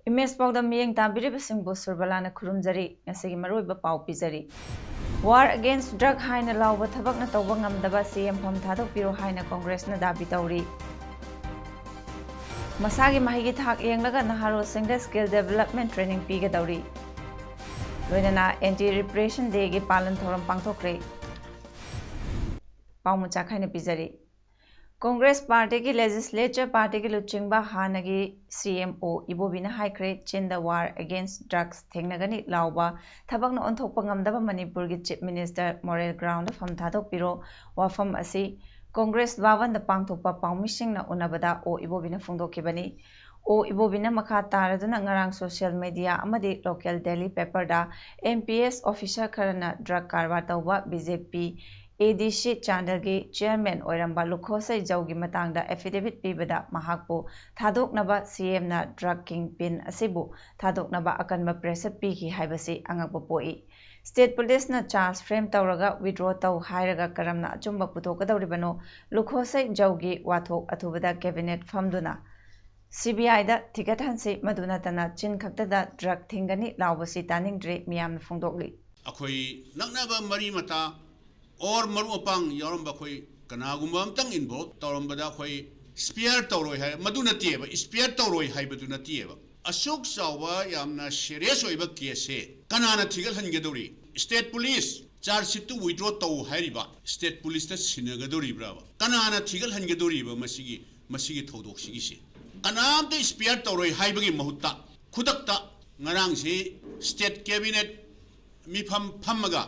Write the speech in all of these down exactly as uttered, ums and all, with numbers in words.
Image ꯄꯥꯎꯗꯝ ꯃꯤꯠꯌꯦꯡ ꯇꯥꯕꯤꯔꯤꯕꯁꯤꯡꯕꯨ ꯁꯨꯔꯕꯂꯥꯅ ꯈꯨꯔꯨꯝꯖꯔꯤ꯫ ꯉꯁꯤꯒꯤ ꯃꯔꯨꯑꯣꯏꯕ ꯄꯥꯎ ꯄꯤꯖꯔꯤ꯫ War against drug ꯍꯥꯏꯅ ꯂꯥꯎꯕ ꯊꯕꯛꯅ ꯇꯧꯕ ꯉꯝꯗꯕ ꯁꯤ ꯑꯦꯝ ꯐꯝ ꯊꯥꯗꯣꯛꯄꯤꯔꯣ ꯍꯥꯏꯅ ꯀꯣꯡꯒ꯭ꯔꯦꯁꯅ ꯗꯥꯕꯤ ꯇꯧꯔꯤ꯫ ꯃꯁꯥꯒꯤ ꯃꯍꯩꯒꯤ ꯊꯥꯛ ꯌꯦꯡꯂꯒ ꯅꯍꯥꯔꯣꯜꯁꯤꯡꯗ skill development training ꯄꯤꯒꯗꯧꯔꯤ꯫ ꯂꯣꯏꯅꯅ Anti Repression Day ꯒꯤ ꯄꯥꯂꯟ ꯊꯧꯔꯝ ꯄꯥꯡꯊꯣꯛꯈ꯭ꯔꯦ꯫ ꯄꯥꯎ ꯃꯆꯥ ꯈꯥꯏꯅ ꯄꯤꯖꯔꯤ꯫ ꯀꯣꯡꯒ꯭ꯔꯦꯁ ꯄꯥꯔꯇꯤꯒꯤ ꯂꯦꯖꯤꯁꯂꯦꯆꯔ ꯄꯥꯔꯇꯤꯒꯤ ꯂꯨꯆꯤꯡꯕ ꯍꯥꯟꯅꯒꯤ ꯁꯤ ꯑꯦꯝ ꯑꯣ ꯏꯕꯣꯕꯤꯅ ꯍꯥꯏꯈ꯭ꯔꯦ, ꯆꯤꯟꯗ war against drugs ꯊꯦꯡꯅꯒꯅꯤ ꯂꯥꯎꯕ ꯊꯕꯛꯅ ꯑꯣꯟꯊꯣꯛꯄ ꯉꯝꯗꯕ ꯃꯅꯤꯄꯨꯔꯒꯤ ꯆꯤꯐ ꯃꯤꯅꯤꯁꯇꯔ ꯃꯣꯔꯦꯜ ꯒ꯭ꯔꯥꯎꯟꯗ ꯐꯝ ꯊꯥꯗꯣꯛꯄꯤꯔꯣ꯫ ꯋꯥꯐꯝ ꯑꯁꯤ ꯀꯣꯡꯒ꯭ꯔꯦꯁ ꯚꯥꯕꯟꯗ ꯄꯥꯡꯊꯣꯛꯄ ꯄꯥꯎꯃꯤꯁꯤꯡꯅ ꯎꯅꯕꯗ ꯑꯣ ꯏꯕꯣꯕꯤꯅ ꯐꯣꯡꯗꯣꯛꯈꯤꯕꯅꯤ꯫ ꯑꯣ ꯏꯕꯣꯕꯤꯅ ꯃꯈꯥ ꯇꯥꯔꯗꯨꯅ ꯉꯔꯥꯡ ꯁꯣꯁꯤꯌꯦꯜ ꯃꯦꯗꯤꯌꯥ ꯑꯃꯗꯤ ꯂꯣꯀꯦꯜ ꯗꯦꯂꯤ ꯄꯦꯄꯔꯗ ꯑꯦꯝ ꯄꯤ ꯑꯦꯁ ꯑꯣꯐꯤꯁꯔ ꯈꯔꯅ ꯗ꯭ꯔꯒ ꯀꯔꯕꯥꯔ ꯇꯧꯕ ꯕꯤ ꯖꯦ ꯄꯤ ꯑꯦ ꯗꯤ ꯁꯤ ꯆꯥꯟꯗꯦꯜꯒꯤ ꯆꯤꯌꯔꯃꯦꯟ ꯑꯣꯏꯔꯝꯕ ꯂꯨꯈꯣꯁꯩ ꯖꯧꯒꯤ ꯃꯇꯥꯡꯗ ꯑꯦꯐꯤꯗꯦꯚꯤꯠ ꯄꯤꯕꯗ ꯃꯍꯥꯛꯄꯨ ꯊꯥꯗꯣꯛꯅꯕ ꯁꯤ ꯑꯦꯝꯅ ꯗ꯭ꯔꯒ ꯀꯤꯡ ꯄꯤꯟ ꯑꯁꯤꯕꯨ ꯊꯥꯗꯣꯛꯅꯕ ꯑꯀꯟꯕ ꯄ꯭ꯔꯦꯁꯔ ꯄꯤꯈꯤ ꯍꯥꯏꯕꯁꯤ ꯑꯉꯛꯄ ꯄꯣꯛꯏ꯫ ꯁ꯭ꯇꯦꯠ ꯄꯨꯂꯤꯁꯅ ꯆꯥꯔꯖ ꯐ꯭ꯔꯦꯝ ꯇꯧꯔꯒ ꯋꯤꯗ꯭ꯔꯣ ꯇꯧ ꯍꯥꯏꯔꯒ ꯀꯔꯝꯅ ꯑꯆꯨꯝꯕ ꯄꯨꯊꯣꯛꯀꯗꯧꯔꯤꯕꯅꯣ? ꯂꯨꯈꯣꯁꯩ ꯖꯧꯒꯤ ꯋꯥꯊꯣꯛ ꯑꯊꯨꯕꯗ ꯀꯦꯕꯤꯅꯦꯠ ꯐꯝꯗꯨꯅ ꯁꯤ ꯕꯤ ꯑꯥꯏꯗ ꯊꯤꯒꯠꯍꯟꯁꯤ, ꯃꯗꯨ ꯅꯠꯇꯅ ꯆꯤꯟ ꯈꯛꯇꯗ ꯗ꯭ꯔꯒ ꯊꯤꯡꯒꯅꯤ ꯂꯥꯎꯕꯁꯤ ꯇꯥꯅꯤꯡꯗ꯭ꯔꯦ, ꯃꯤꯌꯥꯝꯅ ꯐꯣꯡꯗꯣꯛꯂꯤ꯫ ꯑꯩꯈꯣꯏ ꯅꯛꯅꯕ ꯃꯔꯤ ꯃꯇꯥ or ꯃꯔꯨꯞ ꯃꯄꯥꯡ ꯌꯥꯎꯔꯝꯕ ꯑꯩꯈꯣꯏ ꯀꯅꯥꯒꯨꯝꯕ ꯑꯝꯇꯪ involve ꯇꯧꯔꯝꯕꯗ ꯑꯩꯈꯣꯏ spare ꯇꯧꯔꯣꯏ ꯍꯥꯏ, ꯃꯗꯨ ꯅꯠꯇꯦꯕ, spare ꯇꯧꯔꯣꯏ ꯍꯥꯏꯕꯗꯨ ꯅꯠꯇꯦꯕ꯫ ꯑꯁꯨꯛ ꯆꯥꯎꯕ ꯌꯥꯝꯅ serious ꯑꯣꯏꯕ caseꯁꯦ ꯀꯅꯥꯅ ꯊꯤꯒꯠꯍꯟꯒꯗꯧꯔꯤ? State police charge sheetꯇꯨ withdraw ꯇꯧ ꯍꯥꯏꯔꯤꯕ state policeꯇ ꯁꯤꯟꯅꯒꯗꯧꯔꯤꯕ꯭ꯔꯕ? ꯀꯅꯥꯅ ꯊꯤꯒꯠꯍꯟꯒꯗꯧꯔꯤꯕ ꯃꯁꯤꯒꯤ, ꯃꯁꯤꯒꯤ ꯊꯧꯗꯣꯛꯁꯤꯒꯤꯁꯦ? ꯀꯅꯥꯝꯇ spare ꯇꯧꯔꯣꯏ ꯍꯥꯏꯕꯒꯤ ꯃꯍꯨꯠꯇ ꯈꯨꯗꯛꯇ ꯉꯔꯥꯡꯁꯤ state cabinet ꯃꯤꯐꯝ ꯐꯝꯃꯒ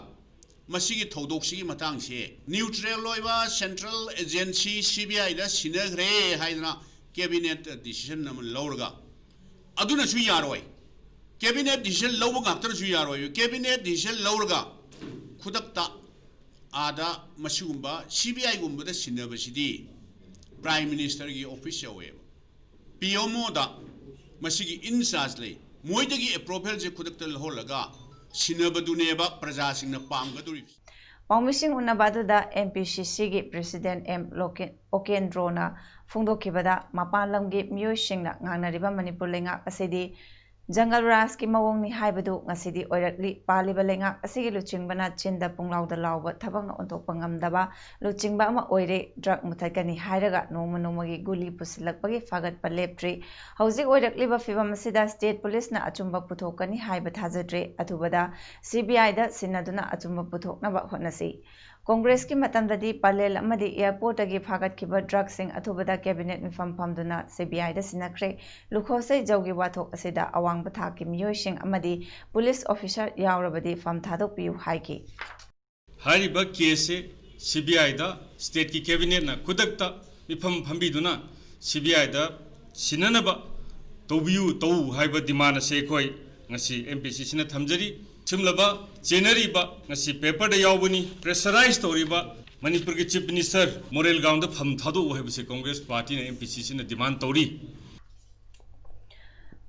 ꯃꯁꯤꯒꯤ ꯊꯧꯗꯣꯛꯁꯤꯒꯤ ꯃꯇꯥꯡꯁꯦ neutral ꯑꯣꯏꯕ central agency C B I ꯗ ꯁꯤꯟꯅꯈ꯭ꯔꯦ ꯍꯥꯏꯗꯅ cabinet decision ꯑꯃ ꯂꯧꯔꯒ ꯑꯗꯨꯅꯁꯨ ꯌꯥꯔꯣꯏ꯫ ꯀꯦꯕꯤꯅꯦꯠ ꯗꯤꯁꯤꯖꯟ ꯂꯧꯕ ꯉꯥꯛꯇꯅꯁꯨ ꯌꯥꯔꯣꯏ꯫ ꯀꯦꯕꯤꯅꯦꯠ ꯗꯤꯁꯤꯖꯟ ꯂꯧꯔꯒ ꯈꯨꯗꯛꯇ ꯑꯥꯗ ꯃꯁꯤꯒꯨꯝꯕ ꯁꯤ ꯕꯤ ꯑꯥꯏꯒꯨꯝꯕꯗ ꯁꯤꯟꯅꯕꯁꯤꯗꯤ ꯄ꯭ꯔꯥꯏꯝ ꯃꯤꯅꯤꯁꯇꯔꯒꯤ ꯑꯣꯐꯤꯁ ꯌꯧꯋꯦꯕ, ꯄꯤ ꯑꯦꯝ ꯑꯣꯗ ꯃꯁꯤꯒꯤ ꯏꯟꯆꯥꯔꯖ ꯂꯩ꯫ ꯃꯣꯏꯗꯒꯤ ꯑꯦꯄ꯭ꯔꯨꯚꯦꯜꯁꯦ ꯈꯨꯗꯛꯇ ꯂꯧꯍꯜꯂꯒ ꯁꯤꯟꯅꯕꯗꯨꯅꯦꯕ ꯄ꯭ꯔꯖꯥꯁꯤꯡꯅ ꯄꯥꯝꯒꯗꯧꯔꯤꯕꯁꯦ꯫ ꯄꯥꯎꯃꯤꯁꯤꯡ ꯎꯅꯕ ꯑꯗꯨꯗ ꯑꯦꯝ ꯄꯤ ꯁꯤ ꯁꯤꯒꯤ ꯄ꯭ꯔꯦꯁꯤꯗꯦꯟꯠ ꯑꯦꯝ ꯂꯣꯀꯦ- ꯑꯣꯀꯦꯟꯗ꯭ꯔꯣꯅ ꯐꯣꯡꯗꯣꯛꯈꯤꯕꯗ, ꯃꯄꯥꯟ ꯂꯝꯒꯤ ꯃꯤꯑꯣꯏꯁꯤꯡꯅ ꯉꯥꯡꯅꯔꯤꯕ ꯃꯅꯤꯄꯨꯔ ꯂꯩꯉꯥꯛ ꯑꯁꯤꯗꯤ ꯖꯪꯒꯜ ꯔꯥꯖꯀꯤ ꯃꯑꯣꯡꯅꯤ ꯍꯥꯏꯕꯗꯨ ꯉꯁꯤꯗꯤ ꯑꯣꯏꯔꯛꯂꯤ꯫ ꯄꯥꯜꯂꯤꯕ ꯂꯩꯉꯥꯛ ꯑꯁꯤꯒꯤ ꯂꯨꯆꯤꯡꯕꯅ ꯆꯤꯟꯗ ꯄꯨꯡꯂꯥꯎꯗ ꯂꯥꯎꯕ ꯊꯕꯛꯅ ꯑꯣꯟꯊꯣꯛꯄ ꯉꯝꯗꯕ ꯂꯨꯆꯤꯡꯕ ꯑꯃ ꯑꯣꯏꯔꯦ꯫ ꯗ꯭ꯔꯒ ꯃꯨꯊꯠꯀꯅꯤ ꯍꯥꯏꯔꯒ ꯅꯣꯡꯃ ꯅꯣꯡꯃꯒꯤ ꯒꯨꯂꯤ ꯄꯨꯁꯤꯜꯂꯛꯄꯒꯤ ꯐꯒꯠꯄ ꯂꯦꯞꯇ꯭ꯔꯤ꯫ ꯍꯧꯖꯤꯛ ꯑꯣꯏꯔꯛꯂꯤꯕ ꯐꯤꯚꯝ ꯑꯁꯤꯗ ꯁ꯭ꯇꯦꯠ ꯄꯨꯂꯤꯁꯅ ꯑꯆꯨꯝꯕ ꯄꯨꯊꯣꯛꯀꯅꯤ ꯍꯥꯏꯕ ꯊꯥꯖꯗ꯭ꯔꯦ꯫ ꯑꯊꯨꯕꯗ ꯁꯤ ꯕꯤ ꯑꯥꯏꯗ ꯁꯤꯟꯅꯗꯨꯅ ꯑꯆꯨꯝꯕ ꯄꯨꯊꯣꯛꯅꯕ ꯍꯣꯠꯅꯁꯤ꯫ ꯀꯣꯡꯒ꯭ꯔꯦꯁꯀꯤ ꯃꯇꯝꯗꯗꯤ ꯄꯂꯦꯜ ꯑꯃꯗꯤ ꯑꯦꯌꯔꯄꯣꯔꯠꯇꯒꯤ ꯐꯥꯒꯠꯈꯤꯕ ꯗ꯭ꯔꯒꯁꯤꯡ ꯑꯊꯨꯕꯗ ꯀꯦꯕꯤꯅꯦꯠ ꯃꯤꯐꯝ ꯐꯝꯗꯨꯅ ꯁꯤ ꯕꯤ ꯑꯥꯏꯗ ꯁꯤꯟꯅꯈ꯭ꯔꯦ꯫ ꯂꯨꯈꯣꯁꯩ ꯖꯧꯒꯤ ꯋꯥꯊꯣꯛ ꯑꯁꯤꯗ ꯑꯋꯥꯡꯕ ꯊꯥꯛꯀꯤ ꯃꯤꯑꯣꯏꯁꯤꯡ ꯑꯃꯗꯤ ꯄꯨꯂꯤꯁ ꯑꯣꯐꯤꯁꯥꯔ ꯌꯥꯎꯔꯕꯗꯤ ꯐꯝ ꯊꯥꯗꯣꯛꯄꯤꯌꯨ ꯍꯥꯏꯈꯤ꯫ ꯍꯥꯏꯔꯤꯕ ꯀꯦꯁꯁꯦ ꯁꯤ ꯕꯤ ꯑꯥꯏꯗ ꯁ꯭ꯇꯦꯠꯀꯤ ꯀꯦꯕꯤꯅꯦꯠꯅ ꯈꯨꯗꯛꯇ ꯃꯤꯐꯝ ꯐꯝꯕꯤꯗꯨꯅ ꯁꯤ ꯕꯤ ꯑꯥꯏꯗ ꯁꯤꯟꯅꯅꯕ ꯇꯧꯕꯤꯌꯨ, ꯇꯧ ꯍꯥꯏꯕ ꯗꯤꯃꯥꯟ ꯑꯁꯦ ꯑꯩꯈꯣꯏ ꯉꯁꯤ ꯑꯦꯝ ꯄꯤ ꯁꯤ ꯁꯤꯅ ꯊꯝꯖꯔꯤ꯫ ꯁꯤꯒꯨꯝꯂꯕ ꯆꯦꯟꯅꯔꯤꯕ, ꯉꯁꯤ ꯄꯦꯄꯔꯗ ꯌꯥꯎꯕꯅꯤ, ꯄ꯭ꯔꯦꯁꯔꯥꯏꯖ ꯇꯧꯔꯤꯕ ꯃꯅꯤꯄꯨꯔꯒꯤ ꯆꯤꯐ ꯃꯤꯅꯤꯁꯇꯔ ꯃꯣꯔꯦꯜ ꯒ꯭ꯔꯥꯎꯟꯗ ꯐꯝ ꯊꯥꯗꯣꯛꯎ ꯍꯥꯏꯕꯁꯦ ꯀꯣꯡꯒ꯭ꯔꯦꯁ ꯄꯥꯔꯇꯤꯅ ꯑꯦꯝ ꯄꯤ ꯁꯤ ꯁꯤꯅ ꯗꯤꯃꯥꯟ ꯇꯧꯔꯤ꯫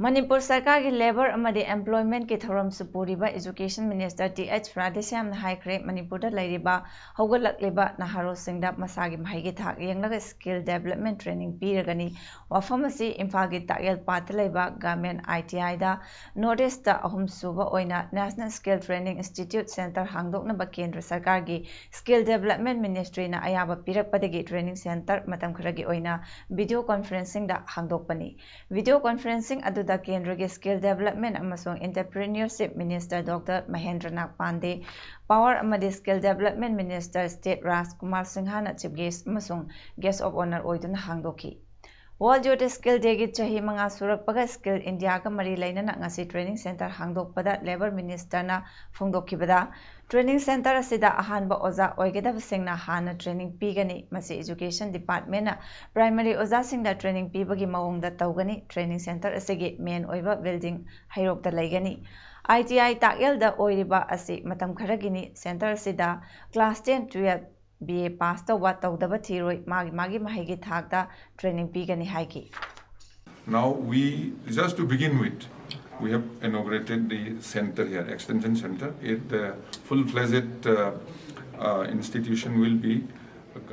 ꯃꯅꯤꯄꯨꯔ ꯁꯔꯀꯥꯔꯒꯤ ꯂꯦꯕꯔ ꯑꯃꯗꯤ ꯑꯦꯝꯄ꯭ꯂꯣꯏꯃꯦꯟꯠꯀꯤ ꯊꯧꯔꯝꯁꯨ ꯄꯨꯔꯤꯕ ꯏꯖꯨꯀꯦꯁꯟ ꯃꯤꯅꯤꯁꯇꯔ ꯇꯤ ꯑꯩꯆ ꯔꯥꯙꯦꯁ꯭ꯌꯥꯝꯅ ꯍꯥꯏꯈ꯭ꯔꯦ, ꯃꯅꯤꯄꯨꯔꯗ ꯂꯩꯔꯤꯕ ꯍꯧꯒꯠꯂꯛꯂꯤꯕ ꯅꯍꯥꯔꯣꯜꯁꯤꯡꯗ ꯃꯁꯥꯒꯤ ꯃꯍꯩꯒꯤ ꯊꯥꯛ ꯌꯦꯡꯂꯒ ꯁ꯭ꯀꯤꯜ ꯗꯦꯕꯂꯞꯃꯦꯟꯠ ꯇ꯭ꯔꯦꯅꯤꯡ ꯄꯤꯔꯒꯅꯤ꯫ ꯋꯥꯐꯝ ꯑꯁꯤ ꯏꯝꯐꯥꯜꯒꯤ ꯇꯥꯛꯌꯦꯜ ꯄꯥꯠꯇ ꯂꯩꯕ ꯒꯚꯔꯟꯃꯦꯟꯠ ꯑꯥꯏ ꯇꯤ ꯑꯥꯏꯗ ꯅꯣꯔꯠ ꯏꯁꯇ ꯑꯍꯨꯝꯁꯨꯕ ꯑꯣꯏꯅ national skill training institute centre ꯍꯥꯡꯗꯣꯛꯅꯕ ꯀꯦꯟꯗ꯭ꯔ ꯁꯔꯀꯥꯔꯒꯤ ꯁ꯭ꯀꯤꯜ ꯗꯦꯕꯂꯞꯃꯦꯟꯠ ꯃꯤꯅꯤꯁꯇ꯭ꯔꯤꯅ ꯑꯌꯥꯕ ꯄꯤꯔꯛꯄꯗꯒꯤ ꯇ꯭ꯔꯦꯅꯤꯡ ꯁꯦꯟꯇꯔ ꯃꯇꯝ ꯈꯔꯒꯤ ꯑꯣꯏꯅ ꯚꯤꯗꯤꯑꯣ ꯀꯣꯟꯐꯔꯦꯟꯁꯤꯡꯗ ꯍꯥꯡꯗꯣꯛꯄꯅꯤ꯫ ꯚꯤꯗꯤꯑꯣ ꯀꯣꯟꯐꯔꯦꯟꯁꯤꯡ ꯑꯗꯨꯗ ꯀꯦꯟꯗ꯭ꯔꯒꯤ ꯁ꯭ꯀꯤꯜ ꯗꯦꯕꯂꯞꯃꯦꯟꯠ ꯑꯃꯁꯨꯡ ꯑꯦꯟꯇꯔꯄ꯭ꯔꯤꯅ꯭ꯌꯨꯔꯁꯤꯞ ꯃꯤꯅꯤꯁꯇꯔ ꯗꯣꯛꯇꯔ ꯃꯍꯦꯟꯗ꯭ꯔꯅꯥꯊ ꯄꯥꯟꯗꯦ, ꯄꯥꯋꯔ ꯑꯃꯗꯤ ꯁ꯭ꯀꯤꯜ ꯗꯦꯕꯂꯞꯃꯦꯟꯠ ꯃꯤꯅꯤꯁꯇꯔ ꯁ꯭ꯇꯦꯠ ꯔꯥꯖ ꯀꯨꯃꯥꯔ ꯁꯤꯡꯍꯅ ꯆꯤꯐ ꯒꯦꯁ꯭ꯠ ꯑꯃꯁꯨꯡ ꯒꯦꯁ꯭ꯠ ꯑꯣꯐ ꯑꯣꯅꯔ ꯑꯣꯏꯗꯨꯅ ꯍꯥꯡꯗꯣꯛꯈꯤ꯫ World Youth Skill Dayꯒꯤ ꯆꯍꯤ ꯃꯉꯥ ꯁꯨꯔꯛꯄꯒ Skill Indiaꯒ ꯃꯔꯤ ꯂꯩꯅꯅ ꯉꯁꯤ training centre ꯍꯥꯡꯗꯣꯛꯄꯗ Labour Ministerꯅ ꯐꯣꯡꯗꯣꯛꯈꯤꯕꯗ, training centre ꯑꯁꯤꯗ ꯑꯍꯥꯟꯕ ꯑꯣꯖꯥ ꯑꯣꯏꯒꯗꯕꯁꯤꯡꯅ ꯍꯥꯟꯅ training ꯄꯤꯒꯅꯤ꯫ ꯃꯁꯤ Education Departmentꯅ primary ꯑꯣꯖꯥꯁꯤꯡꯗ training ꯄꯤꯕꯒꯤ ꯃꯑꯣꯡꯗ ꯇꯧꯒꯅꯤ꯫ Training centre ꯑꯁꯤꯒꯤ main ꯑꯣꯏꯕ building ꯍꯩꯔꯣꯛꯇ ꯂꯩꯒꯅꯤ꯫ ITI ꯇꯥꯛꯌꯦꯜꯗ ꯑꯣꯏꯔꯤꯕ ꯑꯁꯤ ꯃꯇꯝ ꯈꯔꯒꯤꯅꯤ꯫ Centre ꯑꯁꯤꯗ class ten, twelve, BA pass ꯇꯧꯕ ꯇꯧꯗꯕ ꯊꯤꯔꯣꯏ, ꯃꯥꯒꯤ ꯃꯥꯒꯤ ꯃꯍꯩꯒꯤ ꯊꯥꯛꯇ training ꯄꯤꯒꯅꯤ ꯍꯥꯏꯈꯤ꯫ Now we, just to begin with, we have inaugurated the center here, extension center. It, the full-fledged uh, uh, institution will be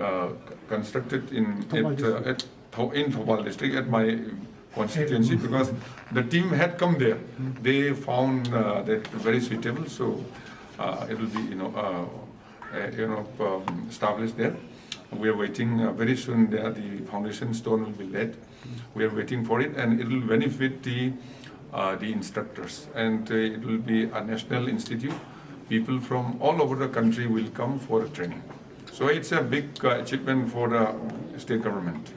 uh, constructed in Thoubal at, uh, district. at Thou- in Thoubal district at my constituency because the team had come there. They found uh, that very suitable, so uh, it will be you know uh, uh, you know um, established there. We are waiting uh, very soon. There the foundation stone will be laid. We are waiting for it, and it will benefit the uh, the instructors, and uh, it will be a national institute. People from all over the country will come for a training. So it's a big uh, achievement for the state government.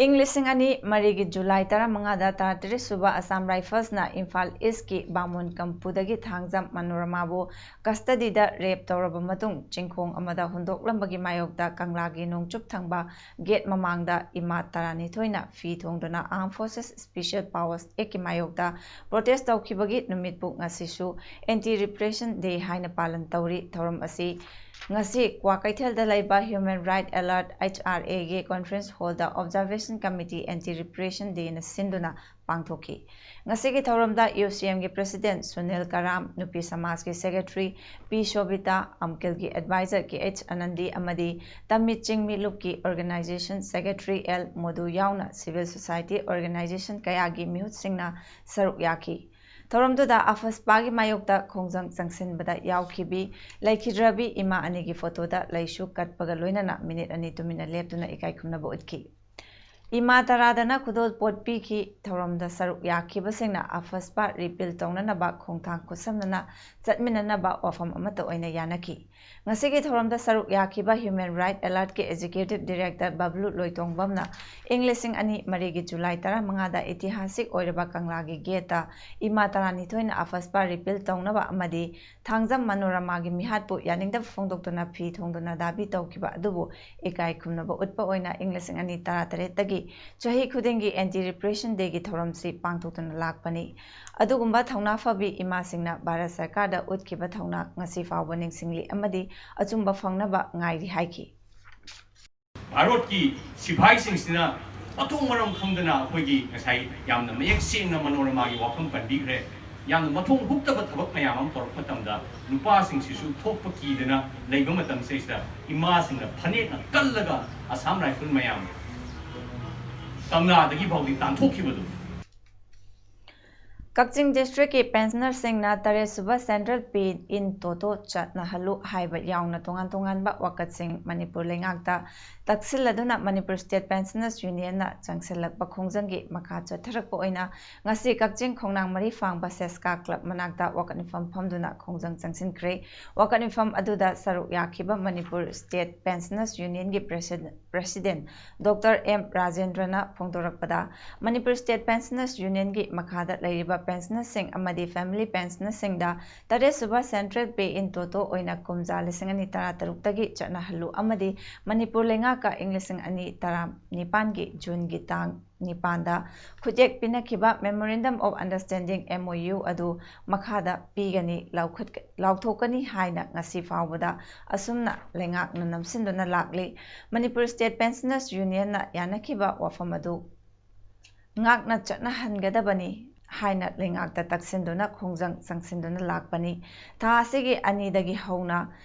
ꯏꯪ ꯂꯤꯁꯤꯡ ꯑꯅꯤ ꯃꯔꯤꯒꯤ July ꯇꯔꯥꯃꯉꯥꯗ ꯇꯔꯥꯇꯔꯦꯠ ꯁꯨꯕ Assam Riflesꯅ Imphal Eastꯀꯤ ꯕꯥꯃꯣꯟ ꯀꯝꯄꯨꯗꯒꯤ Thangjam ꯃꯅꯣꯔꯃꯥꯕꯨ custodyꯗ rape ꯇꯧꯔꯕ ꯃꯇꯨꯡ ꯆꯤꯡꯈꯣꯡ ꯑꯃꯗ ꯍꯨꯟꯗꯣꯛꯂꯝꯕꯒꯤ ꯃꯥꯌꯣꯛꯇ ꯀꯪꯂꯥꯒꯤ ꯅꯣꯡꯆꯨꯞ ꯊꯪꯕ gate ꯃꯃꯥꯡꯗ ꯏꯃꯥ ꯇꯔꯥꯅꯤꯊꯣꯏꯅ ꯐꯤ ꯊꯣꯡꯗꯨꯅ Armed Forces Special Powers Actꯀꯤ ꯃꯥꯌꯣꯛꯇ protest ꯇꯧꯈꯤꯕꯒꯤ ꯅꯨꯃꯤꯠꯄꯨ ꯉꯁꯤꯁꯨ Anti Repression Day ꯍꯥꯏꯅ ꯄꯥꯂꯟ ꯇꯧꯔꯤ꯫ ꯊꯧꯔꯝ ꯑꯁꯤ ꯉꯁꯤ ꯀ꯭ꯋꯥꯀꯩꯊꯦꯜꯗ ꯂꯩꯕ Human Right Alert, HRAꯒꯤ conference hallꯗ Observation Committee Anti Repression Dayꯅ ꯁꯤꯟꯗꯨꯅ ꯄꯥꯡꯊꯣꯛꯈꯤ꯫ ꯉꯁꯤꯒꯤ ꯊꯧꯔꯝꯗ UCMꯒꯤ president ꯁꯨꯅꯤꯜ ꯀꯔꯥꯝ, ꯅꯨꯄꯤ ꯁꯃꯥꯖꯀꯤ secretary ꯄꯤ ꯁꯣꯕꯤꯇꯥ, ꯑꯝꯀꯤꯜꯒꯤ advisor ꯀꯦ ꯑꯩꯆ ꯑꯅꯟꯗꯤ ꯑꯃꯗꯤ ꯇꯝꯃꯤ ꯆꯤꯡꯃꯤ ꯂꯨꯞꯀꯤ organization secretary ꯑꯦꯜ ꯃꯣꯗꯨ ꯌꯥꯎꯅ civil society organization ꯀꯌꯥꯒꯤ ꯃꯤꯍꯨꯠꯁꯤꯡꯅ ꯁꯔꯨꯛ ꯌꯥꯈꯤ꯫ ꯊꯧꯔꯝꯗꯨꯗ ꯑꯐꯁꯄꯥꯒꯤ ꯃꯥꯌꯣꯛꯇ ꯈꯣꯡꯖꯪ ꯆꯪꯁꯤꯟꯕꯗ ꯌꯥꯎꯈꯤꯕꯤ ꯂꯩꯈꯤꯗ꯭ꯔꯕꯤ ꯏꯃꯥ ꯑꯅꯤꯒꯤ ꯐꯣꯇꯣꯗ ꯂꯩꯁꯨ ꯀꯠꯄꯒ ꯂꯣꯏꯅꯅ ꯃꯤꯅꯤꯠ ꯑꯅꯤ ꯇꯨꯃꯤꯟꯅ ꯂꯦꯞꯇꯨꯅ ꯏꯀꯥꯏ ꯈꯨꯝꯅꯕ ꯎꯠꯈꯤ꯫ ꯏꯃꯥ ꯇꯔꯥꯗꯅ ꯈꯨꯗꯣꯜꯄꯣꯠ ꯄꯤꯈꯤ꯫ ꯊꯧꯔꯝꯗ ꯁꯔꯨꯛ ꯌꯥꯈꯤꯕꯁꯤꯡꯅ ꯑꯐꯁꯄꯥ ꯔꯤꯄꯤꯜ ꯇꯧꯅꯅꯕ ꯈꯣꯡꯊꯥꯡ ꯈꯨꯠꯁꯝꯅꯅ ꯆꯠꯃꯤꯟꯅꯅꯕ ꯋꯥꯐꯝ ꯑꯃꯠꯇ ꯑꯣꯏꯅ ꯌꯥꯅꯈꯤ꯫ ꯉꯁꯤꯒꯤ ꯊꯧꯔꯝꯗ ꯁꯔꯨꯛ ꯌꯥꯈꯤꯕ ꯍ꯭ꯌꯨꯃꯦꯟ ꯔꯥꯏꯠ ꯑꯦꯂꯔꯠꯀꯤ ꯑꯦꯛꯖꯤꯀ꯭ꯌꯨꯇꯤꯚ ꯗꯤꯔꯦꯛꯇꯔ ꯕꯕ꯭ꯂꯨ ꯂꯣꯏꯇꯣꯡꯕꯝꯅ ꯏꯪ ꯂꯤꯁꯤꯡ ꯑꯅꯤ ꯃꯔꯤꯒꯤ ꯖꯨꯂꯥꯏ ꯇꯔꯥꯃꯉꯥꯗ ꯏꯇꯤꯍꯥꯁꯤꯛ ꯑꯣꯏꯔꯕ ꯀꯪꯂꯥꯒꯤ ꯒꯦꯠꯇ ꯏꯃꯥ ꯇꯔꯥꯅꯤꯊꯣꯏꯅ ꯑꯐꯁꯄꯥ ꯔꯤꯄꯤꯜ ꯇꯧꯅꯕ ꯑꯃꯗꯤ ꯊꯥꯡꯖꯝ ꯃꯅꯣꯔꯃꯥꯒꯤ ꯃꯤꯍꯥꯠꯄꯨ ꯌꯥꯅꯤꯡꯗꯕ ꯐꯣꯡꯗꯣꯛꯇꯨꯅ ꯐꯤ ꯊꯣꯡꯗꯨꯅ ꯗꯥꯕꯤ ꯇꯧꯈꯤꯕ ꯑꯗꯨꯕꯨ ꯏꯀꯥꯏ ꯈꯨꯝꯅꯕ ꯎꯠꯄ ꯑꯣꯏꯅ ꯏꯪ ꯂꯤꯁꯤꯡ ꯑꯅꯤ ꯇꯔꯥꯇꯔꯦꯠꯇꯒꯤ ꯆꯍꯤ ꯈꯨꯗꯤꯡꯒꯤ ꯑꯦꯟꯇꯤ ꯔꯤꯄ꯭ꯔꯦꯁꯟ ꯗꯦꯒꯤ ꯊꯧꯔꯝꯁꯤ ꯄꯥꯡꯊꯣꯛꯇꯨꯅ ꯂꯥꯛꯄꯅꯤ꯫ ꯑꯗꯨꯒꯨꯝꯕ ꯊꯧꯅꯥ ꯐꯕꯤ ꯏꯃꯥꯁꯤꯡꯅ ꯚꯥꯔꯠ ꯁꯔꯀꯥꯔꯗ ꯎꯠꯈꯤꯕ ꯊꯧꯅꯥ ꯉꯁꯤ ꯐꯥꯎꯕ ꯅꯤꯡꯁꯤꯡꯂꯤ ꯑꯃꯗꯤ ꯑꯆꯨꯝꯕ ꯐꯪꯅꯕ ꯉꯥꯏꯔꯤ ꯍꯥꯏꯈꯤ꯫ ꯚꯥꯔꯠꯀꯤ ꯁꯤꯐꯥꯏꯁꯤꯡꯁꯤꯅ ꯃꯊꯣꯡ ꯃꯔꯝ ꯈꯪꯗꯅ ꯑꯩꯈꯣꯏꯒꯤ ꯉꯁꯥꯏ ꯌꯥꯝꯅ ꯃꯌꯦꯛ ꯁꯦꯡꯅ ꯃꯅꯣꯔꯃꯥꯒꯤ ꯋꯥꯐꯝ ꯄꯟꯕꯤꯈ꯭ꯔꯦ꯫ ꯌꯥꯝꯅ ꯃꯊꯣꯡ ꯍꯨꯛꯇꯕ ꯊꯕꯛ ꯃꯌꯥꯝ ꯑꯃ ꯇꯧꯔꯛꯄ ꯃꯇꯝꯗ ꯅꯨꯄꯥꯁꯤꯡꯁꯤꯁꯨ ꯊꯣꯛꯄ ꯀꯤꯗꯅ ꯂꯩꯕ ꯃꯇꯝꯁꯤꯗꯩꯁꯤꯗ ꯏꯃꯥꯁꯤꯡꯅ ꯐꯅꯦꯛꯅ ꯀꯜꯂꯒ ꯑꯁꯥꯝ ꯔꯥꯏꯐꯜ ꯃꯌꯥꯝ ꯀꯪꯂꯥꯗꯒꯤ ꯐꯥꯎꯗꯤ ꯇꯥꯟꯊꯣꯛꯈꯤꯕꯗꯨ꯫ ꯀꯛꯆꯤꯡ ꯗꯤꯁꯇ꯭ꯔꯤꯛꯀꯤ ꯄꯦꯟꯁꯅꯔꯁꯤꯡꯅ ꯇꯔꯦꯠꯁꯨꯕ ꯁꯦꯟꯇ꯭ꯔꯦꯜ ꯄꯦ ꯏꯟ ꯇꯣꯇꯣ ꯆꯠꯅꯍꯜꯂꯨ ꯍꯥꯏꯕ ꯌꯥꯎꯅ ꯇꯣꯉꯥꯟ ꯇꯣꯉꯥꯟꯕ ꯋꯥꯀꯠꯁꯤꯡ ꯃꯅꯤꯄꯨꯔ ꯂꯩꯉꯥꯛꯇ ꯇꯛꯁꯤꯜꯂꯗꯨꯅ ꯃꯅꯤꯄꯨꯔ ꯁ꯭ꯇꯦꯠ ꯄꯦꯟꯁꯅꯔꯁ ꯌꯨꯅꯤꯌꯟꯅ ꯆꯪꯁꯤꯜꯂꯛꯄ ꯈꯣꯡꯖꯪꯒꯤ ꯃꯈꯥ ꯆꯠꯊꯔꯛꯄ ꯑꯣꯏꯅ ꯉꯁꯤ ꯀꯛꯆꯤꯡ ꯈꯣꯡꯅꯥꯡ ꯃꯔꯤ ꯐꯥꯡꯕ ꯁꯦꯁꯀꯥ ꯀ꯭ꯂꯕ ꯃꯅꯥꯛꯇ ꯋꯥꯀꯠ ꯃꯤꯐꯝ ꯐꯝꯗꯨꯅ ꯈꯣꯡꯖꯪ ꯆꯪꯁꯤꯟꯈ꯭ꯔꯦ꯫ ꯋꯥꯀꯠ ꯃꯤꯐꯝ ꯑꯗꯨꯗ ꯁꯔꯨꯛ ꯌꯥꯈꯤꯕ ꯃꯅꯤꯄꯨꯔ ꯁ꯭ꯇꯦꯠ ꯄꯦꯟꯁꯅꯔꯁ ꯌꯨꯅꯤꯌꯟꯒꯤ ꯄ꯭ꯔꯦꯁꯤꯗꯦꯟ ꯄ꯭ꯔꯦꯁꯤꯗꯦꯟ ꯗꯣꯛꯇꯔ ꯑꯦꯝ ꯔꯥꯖꯦꯟꯗ꯭ꯔꯅ ꯐꯣꯡꯗꯣꯔꯛꯄꯗ, ꯃꯅꯤꯄꯨꯔ ꯁ꯭ꯇꯦꯠ ꯄꯦꯟꯁꯅꯔꯁ ꯌꯨꯅꯤꯌꯟꯒꯤ ꯃꯈꯥꯗ ꯂꯩꯔꯤꯕ ꯄꯦꯟꯁꯅꯔꯁꯤꯡ ꯑꯃꯗꯤ ꯐꯦꯃꯤꯂꯤ ꯄꯦꯟꯁꯅꯔꯁꯤꯡꯗ ꯇꯔꯦꯠꯁꯨꯕ ꯁꯦꯟꯇ꯭ꯔꯦꯜ ꯄꯦ ꯏꯟ ꯇꯣꯇꯣ ꯑꯣꯏꯅ ꯀꯨꯝꯖꯥ ꯂꯤꯁꯤꯡ ꯑꯅꯤ ꯇꯔꯥꯇꯔꯨꯛꯇꯒꯤ ꯆꯠꯅꯍꯜꯂꯨ ꯑꯃꯗꯤ ꯃꯅꯤꯄꯨꯔ ꯂꯩꯉꯥꯛꯀ ꯏꯪ ꯂꯤꯁꯤꯡ ꯑꯅꯤ ꯇꯔꯥꯅꯤꯄꯥꯟꯒꯤ ꯖꯨꯟꯒꯤ ꯇꯥꯡ ꯅꯤꯄꯥꯟꯗ ꯈꯨꯠꯌꯦꯛ ꯄꯤꯅꯈꯤꯕ Memorandum of Understanding, M O U, ꯑꯗꯨ ꯃꯈꯥꯗ ꯄꯤꯒꯅꯤ, ꯂꯧꯈꯠ-, ꯂꯥꯎꯊꯣꯛꯀꯅꯤ ꯍꯥꯏꯅ ꯉꯁꯤ ꯐꯥꯎꯕꯗ ꯑꯁꯨꯝꯅ ꯂꯩꯉꯥꯛꯅ ꯅꯝꯁꯤꯟꯗꯨꯅ ꯂꯥꯛꯂꯤ꯫ ꯃꯅꯤꯄꯨꯔ ꯁ꯭ꯇꯦꯠ ꯄꯦꯟꯁꯅꯔꯁ ꯌꯨꯅꯤꯌꯟꯅ ꯌꯥꯅꯈꯤꯕ ꯋꯥꯐꯝ ꯑꯗꯨ ꯉꯥꯛꯅ ꯆꯠꯅꯍꯟꯒꯗꯕꯅꯤ ꯍꯥꯏꯅ ꯂꯩꯉꯥꯛꯇ ꯇꯛꯁꯤꯟꯗꯨꯅ ꯈꯣꯡꯖꯪ ꯆꯪꯁꯤꯟꯗꯨꯅ ꯂꯥꯛꯄꯅꯤ꯫ ꯊꯥ ꯑꯁꯤꯒꯤ ꯑꯅꯤꯗꯒꯤ ꯍꯧꯅ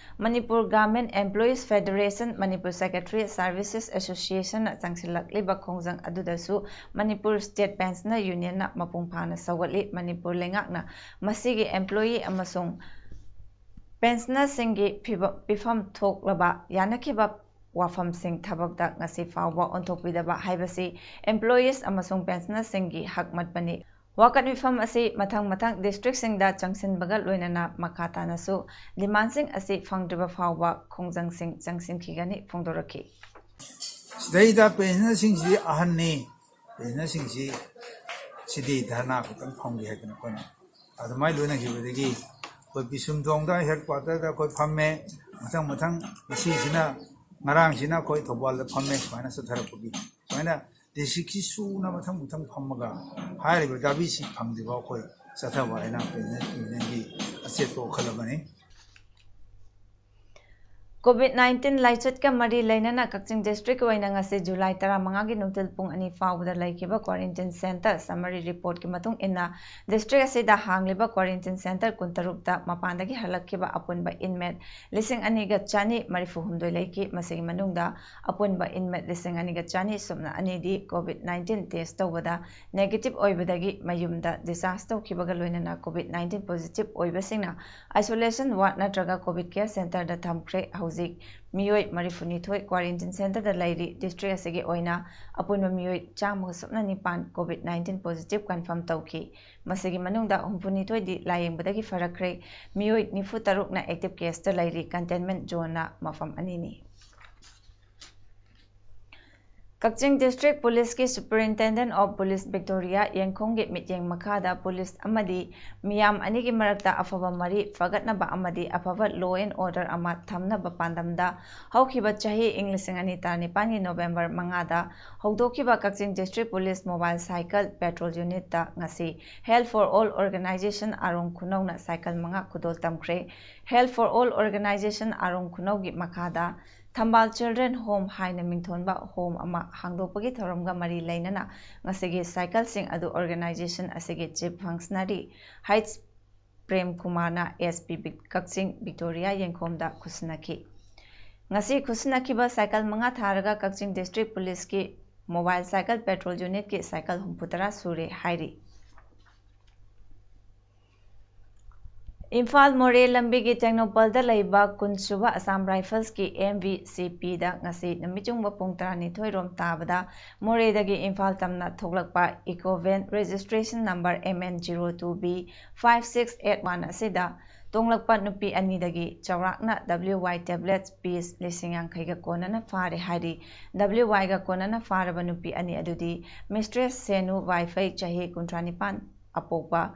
Manipur garment employees federation, Manipur secretary services ꯑꯦꯁꯣꯁꯤꯌꯦꯁꯟꯅ ꯆꯪꯁꯤꯜꯂꯛꯂꯤꯕ ꯈꯣꯡꯖꯪ ꯑꯗꯨꯗꯁꯨ ꯃꯅꯤꯄꯨꯔ ꯁ꯭ꯇꯦꯠ ꯄꯦꯟꯁꯅꯔ ꯌꯨꯅꯤꯌꯟꯅ ꯃꯄꯨꯡ ꯐꯥꯅ ꯁꯧꯒꯠꯂꯤ꯫ ꯃꯅꯤꯄꯨꯔ ꯂꯩꯉꯥꯛꯅ ꯃꯁꯤꯒꯤ ꯑꯦꯝꯄ꯭ꯂꯣꯌꯤ ꯑꯃꯁꯨꯡ ꯄꯦꯟꯁꯅꯔꯁꯤꯡꯒꯤ ꯐꯤꯕ-, ꯄꯤꯐꯝ ꯊꯣꯛꯂꯕ ꯌꯥꯅꯈꯤꯕ ꯋꯥꯐꯝꯁꯤꯡ ꯊꯕꯛꯇ ꯉꯁꯤ ꯐꯥꯎꯕ ꯑꯣꯟꯊꯣꯛꯄꯤꯗꯕ ꯍꯥꯏꯕꯁꯤ employees ꯑꯃꯁꯨꯡ pensionerꯁꯤꯡꯒꯤ ꯍꯛ ꯃꯠꯄꯅꯤ꯫ ꯋꯥꯀꯠ ꯃꯤꯐꯝ ꯑꯁꯤ ꯃꯊꯪ ꯃꯊꯪ districtꯁꯤꯡꯗ ꯆꯪꯁꯤꯟꯕꯒ ꯂꯣꯏꯅꯅ ꯃꯈꯥ ꯇꯥꯅꯁꯨ demandꯁꯤꯡ ꯑꯁꯤ ꯐꯪꯗ꯭ꯔꯤꯕ ꯐꯥꯎꯕ ꯈꯣꯡꯖꯪꯁꯤꯡ ꯆꯪꯁꯤꯟꯈꯤꯒꯅꯤ ꯐꯣꯡꯗꯣꯔꯛꯈꯤ꯫ ꯁꯤꯗꯩꯗ pensionerꯁꯤꯡꯁꯤ ꯑꯍꯟꯅꯤ, pensionerꯁꯤꯡꯁꯤ ꯁꯤꯗꯤ ꯙꯔꯅꯥ ꯈꯛꯇꯪ ꯐꯝꯒꯦ ꯍꯥꯏꯗꯅ ꯑꯩꯈꯣꯏꯅ ꯑꯗꯨꯃꯥꯏꯅ ꯂꯣꯏꯅꯈꯤꯕꯗꯒꯤ ꯑꯩꯈꯣꯏ ꯄꯤꯁꯨꯝꯊꯣꯡꯗ headquarterꯗ ꯑꯩꯈꯣꯏ ꯐꯝꯃꯦ꯫ ꯃꯊꯪ ꯃꯊꯪ ꯉꯁꯤꯁꯤꯅ, ꯉꯔꯥꯡꯁꯤꯅ ꯑꯩꯈꯣꯏ ꯊꯧꯕꯥꯜꯗ ꯐꯝꯃꯦ꯫ ꯁꯨꯃꯥꯏꯅ ꯆꯠꯊꯔꯛꯄꯒꯤ ꯁꯨꯃꯥꯏꯅ districtꯁꯤ ꯁꯨꯅ ꯃꯊꯪ ꯃꯊꯪ ꯐꯝꯃꯒ ꯍꯥꯏꯔꯤꯕ ꯗꯥꯕꯤꯁꯤ ꯐꯪꯗ꯭ꯔꯤꯕ ꯑꯩꯈꯣꯏ ꯆꯠꯊꯕ ꯍꯥꯏꯅ pensioners unionꯒꯤ ꯑꯆꯦꯠꯄ ꯋꯥꯈꯜ ꯑꯃꯅꯤ꯫ COVID nineteen ꯂꯥꯏꯆꯠꯀ ꯃꯔꯤ ꯂꯩꯅꯅ ꯀꯛꯆꯤꯡ districtꯀꯤ ꯑꯣꯏꯅ ꯉꯁꯤ July ꯇꯔꯥꯃꯉꯥꯒꯤ ꯅꯨꯡꯊꯤꯜ ꯄꯨꯡ ꯑꯅꯤ ꯐꯥꯎꯕꯗ ꯂꯩꯈꯤꯕ quarantine centre summary reportꯀꯤ ꯃꯇꯨꯡ ꯏꯟꯅ, district ꯑꯁꯤꯗ ꯍꯥꯡꯂꯤꯕ quarantine centre ꯀꯨꯟꯇꯔꯨꯛꯇ ꯃꯄꯥꯟꯗꯒꯤ ꯍꯜꯂꯛꯈꯤꯕ ꯑꯄꯨꯟꯕ inmate ꯂꯤꯁꯤꯡ ꯑꯅꯤꯒ ꯆꯅꯤ ꯃꯔꯤꯐꯨ ꯍꯨꯝꯗꯣꯏ ꯂꯩꯈꯤ꯫ ꯃꯁꯤꯒꯤ ꯃꯅꯨꯡꯗ ꯑꯄꯨꯟꯕ inmate ꯂꯤꯁꯤꯡ ꯑꯅꯤꯒ ꯆꯅꯤ ꯁꯨꯞꯅ ꯑꯅꯤꯗꯤ COVID nineteen test ꯇꯧꯕꯗ negative ꯑꯣꯏꯕꯗꯒꯤ ꯃꯌꯨꯝꯗ discharge ꯇꯧꯈꯤꯕꯒ ꯂꯣꯏꯅꯅ COVID nineteen positive ꯑꯣꯏꯕꯁꯤꯡꯅ isolation ward ꯅꯠꯇ꯭ꯔꯒ COVID care centreꯗ ꯊꯝꯈ꯭ꯔꯦ꯫ ꯍꯧꯖꯤꯛ ꯃꯤꯑꯣꯏ ꯃꯔꯤꯐꯨꯅꯤꯊꯣꯏ quarantine centreꯗ ꯂꯩꯔꯤ꯫ District ꯑꯁꯤꯒꯤ ꯑꯣꯏꯅ ꯑꯄꯨꯟꯕ ꯃꯤꯑꯣꯏ ꯆꯥꯝꯃꯒ ꯁꯨꯞꯅ ꯅꯤꯄꯥꯟ COVID nineteen positive confirm ꯇꯧꯈꯤ꯫ ꯃꯁꯤꯒꯤ ꯃꯅꯨꯡꯗ ꯍꯨꯝꯐꯨꯅꯤꯊꯣꯏꯗꯤ ꯂꯥꯌꯦꯡꯕꯗꯒꯤ ꯐꯔꯛꯈ꯭ꯔꯦ꯫ ꯃꯤꯑꯣꯏ ꯅꯤꯐꯨ ꯇꯔꯨꯛꯅ active caseꯇ ꯂꯩꯔꯤ꯫ Containment zoneꯅ ꯃꯐꯝ ꯑꯅꯤꯅꯤ꯫ ꯀꯛꯆꯤꯡ District Policeꯀꯤ Superintendent of Police Victoria ꯌꯦꯡꯈꯣꯝꯒꯤ ꯃꯤꯠꯌꯦꯡ ꯃꯈꯥꯗ police ꯑꯃꯗꯤ ꯃꯤꯌꯥꯝ ꯑꯅꯤꯒꯤ ꯃꯔꯛꯇ ꯑꯐꯕ ꯃꯔꯤ ꯐꯒꯠꯅꯕ ꯑꯃꯗꯤ ꯑꯐꯕ law and order ꯑꯃ ꯊꯝꯅꯕ ꯄꯥꯟꯗꯝꯗ ꯍꯧꯈꯤꯕ ꯆꯍꯤ ꯏꯪ ꯂꯤꯁꯤꯡ ꯑꯅꯤ ꯇꯔꯥꯅꯤꯄꯥꯟꯒꯤ November ꯃꯉꯥꯗ ꯍꯧꯗꯣꯛꯈꯤꯕ ꯀꯛꯆꯤꯡ District Police mobile cycle patrol unitꯇ ꯉꯁꯤ Health for All Organization ꯑꯥꯔꯣꯡ ꯈꯨꯅꯧꯅ cycle ꯃꯉꯥ ꯈꯨꯗꯣꯜ ꯇꯝꯈ꯭ꯔꯦ꯫ Health for All Organization ꯑꯥꯔꯣꯡ ꯈꯨꯅꯧꯒꯤ ꯃꯈꯥꯗ ꯊꯝꯕꯥꯜ Children Home ꯍꯥꯏꯅ ꯃꯤꯡꯊꯣꯟꯕ home ꯑꯃ ꯍꯥꯡꯗꯣꯛꯄꯒꯤ ꯊꯧꯔꯝꯒ ꯃꯔꯤ ꯂꯩꯅꯅ ꯉꯁꯤꯒꯤ cycleꯁꯤꯡ ꯑꯗꯨ organization ꯑꯁꯤꯒꯤ Chief Functionary H ꯄ꯭ꯔꯦꯝ ꯀꯨꯃꯥꯔꯅ SP ꯕꯤꯛ-, ꯀꯛꯆꯤꯡ Victoria ꯌꯦꯡꯈꯣꯝꯗ ꯈꯨꯠꯁꯤꯟꯅꯈꯤ꯫ ꯉꯁꯤ ꯈꯨꯠꯁꯤꯟꯅꯈꯤꯕ cycle ꯃꯉꯥ ꯊꯥꯔꯒ ꯀꯛꯆꯤꯡ District Policeꯀꯤ mobile cycle patrol unitꯀꯤ cycle ꯍꯨꯝꯐꯨꯇꯔꯥ ꯁꯨꯔꯦ ꯍꯥꯏꯔꯤ꯫ ꯏꯝꯐꯥꯜ ꯃꯣꯔꯦ ꯂꯝꯕꯤꯒꯤ ꯇꯦꯡꯅꯧꯄꯜꯗ ꯂꯩꯕ ꯀꯨꯟꯁꯨꯕ Assam ꯔꯥꯏꯐꯜꯁꯀꯤ M V C P ꯗ ꯉꯁꯤ ꯅꯨꯃꯤꯠ ꯌꯨꯡꯕ ꯄꯨꯡ ꯇꯔꯥꯅꯤꯊꯣꯏ ꯔꯣꯝ ꯇꯥꯕꯗ ꯃꯣꯔꯦꯗꯒꯤ ꯏꯝꯐꯥꯜ ꯇꯝꯅ ꯊꯣꯛꯂꯛꯄ eco van registration number M N zero two B five six eight one ꯑꯁꯤꯗ ꯇꯣꯡꯂꯛꯄ ꯅꯨꯄꯤ ꯑꯅꯤꯗꯒꯤ ꯆꯥꯎꯔꯥꯛꯅ W Y tablets piece ꯂꯤꯁꯤꯡ ꯌꯥꯡꯈꯩꯒ ꯀꯣꯟꯅꯅ ꯐꯥꯔꯦ ꯍꯥꯏꯔꯤ꯫ W Y ꯒ ꯀꯣꯟꯅꯅ ꯐꯥꯔꯕ ꯅꯨꯄꯤ ꯑꯅꯤ ꯑꯗꯨꯗꯤ Mistress ꯁꯦꯅꯨ ꯋꯥꯏꯐꯩ, ꯆꯍꯤ ꯀꯨꯟꯊ꯭ꯔꯥ ꯅꯤꯄꯥꯟ, ꯑꯄꯣꯛꯄ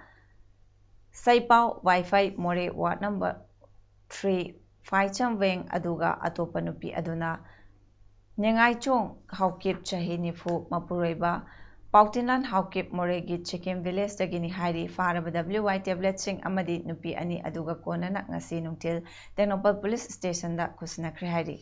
ꯁꯩꯄꯥꯎ ꯋꯥꯏꯐꯩ, ꯃꯣꯔꯦ, ward number three, ꯐꯥꯏꯆꯝ ꯋꯦꯡ, ꯑꯗꯨꯒ ꯑꯇꯣꯞꯄ ꯅꯨꯄꯤ ꯑꯗꯨꯅ ꯅꯦꯉꯥꯏꯆꯣꯡ ꯍꯥꯎꯀꯤꯞ, ꯆꯍꯤ ꯅꯤꯐꯨ, ꯃꯄꯨꯔꯣꯏꯕ ꯄꯥꯎꯇꯤꯟꯂꯥꯟ ꯍꯥꯎꯀꯤꯞ, ꯃꯣꯔꯦꯒꯤ ꯆꯤꯀꯤꯝ village ꯗꯒꯤꯅꯤ ꯍꯥꯏꯔꯤ꯫ ꯐꯥꯔꯕ W Y tablet ꯁꯤꯡ ꯑꯃꯗꯤ ꯅꯨꯄꯤ ꯑꯅꯤ ꯑꯗꯨꯒ ꯀꯣꯟꯅꯅ ꯉꯁꯤ ꯅꯨꯡꯊꯤꯜ ꯇꯦꯡꯅꯧꯄꯜ police station ꯗ ꯈꯨꯠꯁꯤꯟꯅꯈ꯭ꯔꯦ ꯍꯥꯏꯔꯤ꯫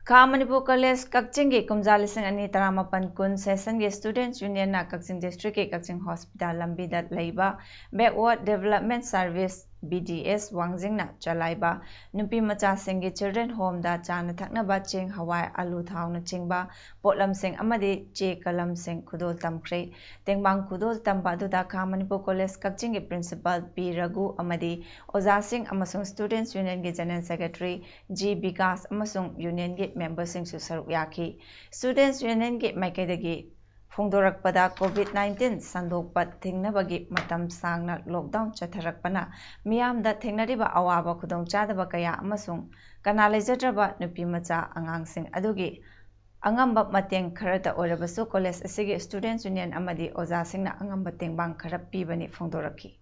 ꯈꯥ ꯃꯅꯤꯄꯨꯔ ꯀꯣꯂꯦꯖ ꯀꯛꯆꯤꯡꯒꯤ ꯀꯨꯝꯖꯥ ꯂꯤꯁꯤꯡ ꯑꯅꯤ ꯇꯔꯥꯃꯥꯄꯟ ꯀꯨꯟ session ꯒꯤ Students Union ꯅ ꯀꯛꯆꯤꯡ district ꯀꯤ ꯀꯛꯆꯤꯡ hospital ꯂꯝꯕꯤꯗ ꯂꯩꯕ Backward Development Service, B D S, ꯋꯥꯡꯖꯤꯡꯅ ꯆꯂꯥꯏꯕ ꯅꯨꯄꯤ ꯃꯆꯥꯁꯤꯡꯒꯤ children home ꯗ ꯆꯥꯅ ꯊꯛꯅꯕ ꯆꯦꯡ, ꯍꯋꯥꯏ, ꯑꯂꯨ, ꯊꯥꯎꯅꯆꯤꯡꯕ ꯄꯣꯠꯂꯝꯁꯤꯡ ꯑꯃꯗꯤ ꯆꯦ ꯀꯂꯝꯁꯤꯡ ꯈꯨꯗꯣꯜ ꯇꯝꯈ꯭ꯔꯦ꯫ ꯇꯦꯡꯕꯥꯡ ꯈꯨꯗꯣꯜ ꯇꯝꯕ ꯑꯗꯨꯗ ꯈꯥ ꯃꯅꯤꯄꯨꯔ ꯀꯣꯂꯦꯖ ꯀꯛꯆꯤꯡꯒꯤ principal ꯄꯤ ꯔꯘꯨ ꯑꯃꯗꯤ ꯑꯣꯖꯥꯁꯤꯡ ꯑꯃꯁꯨꯡ Students Union ꯒꯤ general secretary ꯖꯤ ꯕꯤꯀꯥꯁ ꯑꯃꯁꯨꯡ union ꯒꯤ member ꯁꯤꯡꯁꯨ ꯁꯔꯨꯛ ꯌꯥꯈꯤ꯫ Students Union ꯒꯤ ꯃꯥꯏꯀꯩꯗꯒꯤ ꯐꯣꯡꯗꯣꯔꯛꯄꯗ, COVID nineteen ꯁꯟꯗꯣꯛꯄ ꯊꯤꯡꯅꯕꯒꯤ ꯃꯇꯝ ꯁꯥꯡꯅ lockdown ꯆꯠꯊꯔꯛꯄꯅ ꯃꯤꯌꯥꯝꯗ ꯊꯦꯡꯅꯔꯤꯕ ꯑꯋꯥꯕ ꯈꯨꯗꯣꯡꯆꯥꯗꯕ ꯀꯌꯥ ꯑꯃꯁꯨꯡ ꯀꯅꯥ ꯂꯩꯖꯗ꯭ꯔꯕ ꯅꯨꯄꯤ ꯃꯆꯥ ꯑꯉꯥꯡꯁꯤꯡ ꯑꯗꯨꯒꯤ ꯑꯉꯝꯕ ꯃꯇꯦꯡ ꯈꯔꯇ ꯑꯣꯏꯔꯕꯁꯨ ꯀꯣꯂꯦꯖ ꯑꯁꯤꯒꯤ Students Union ꯑꯃꯗꯤ ꯑꯣꯖꯥꯁꯤꯡꯅ ꯑꯉꯝꯕ ꯇꯦꯡꯕꯥꯡ ꯈꯔ ꯄꯤꯕꯅꯤ ꯐꯣꯡꯗꯣꯔꯛꯈꯤ꯫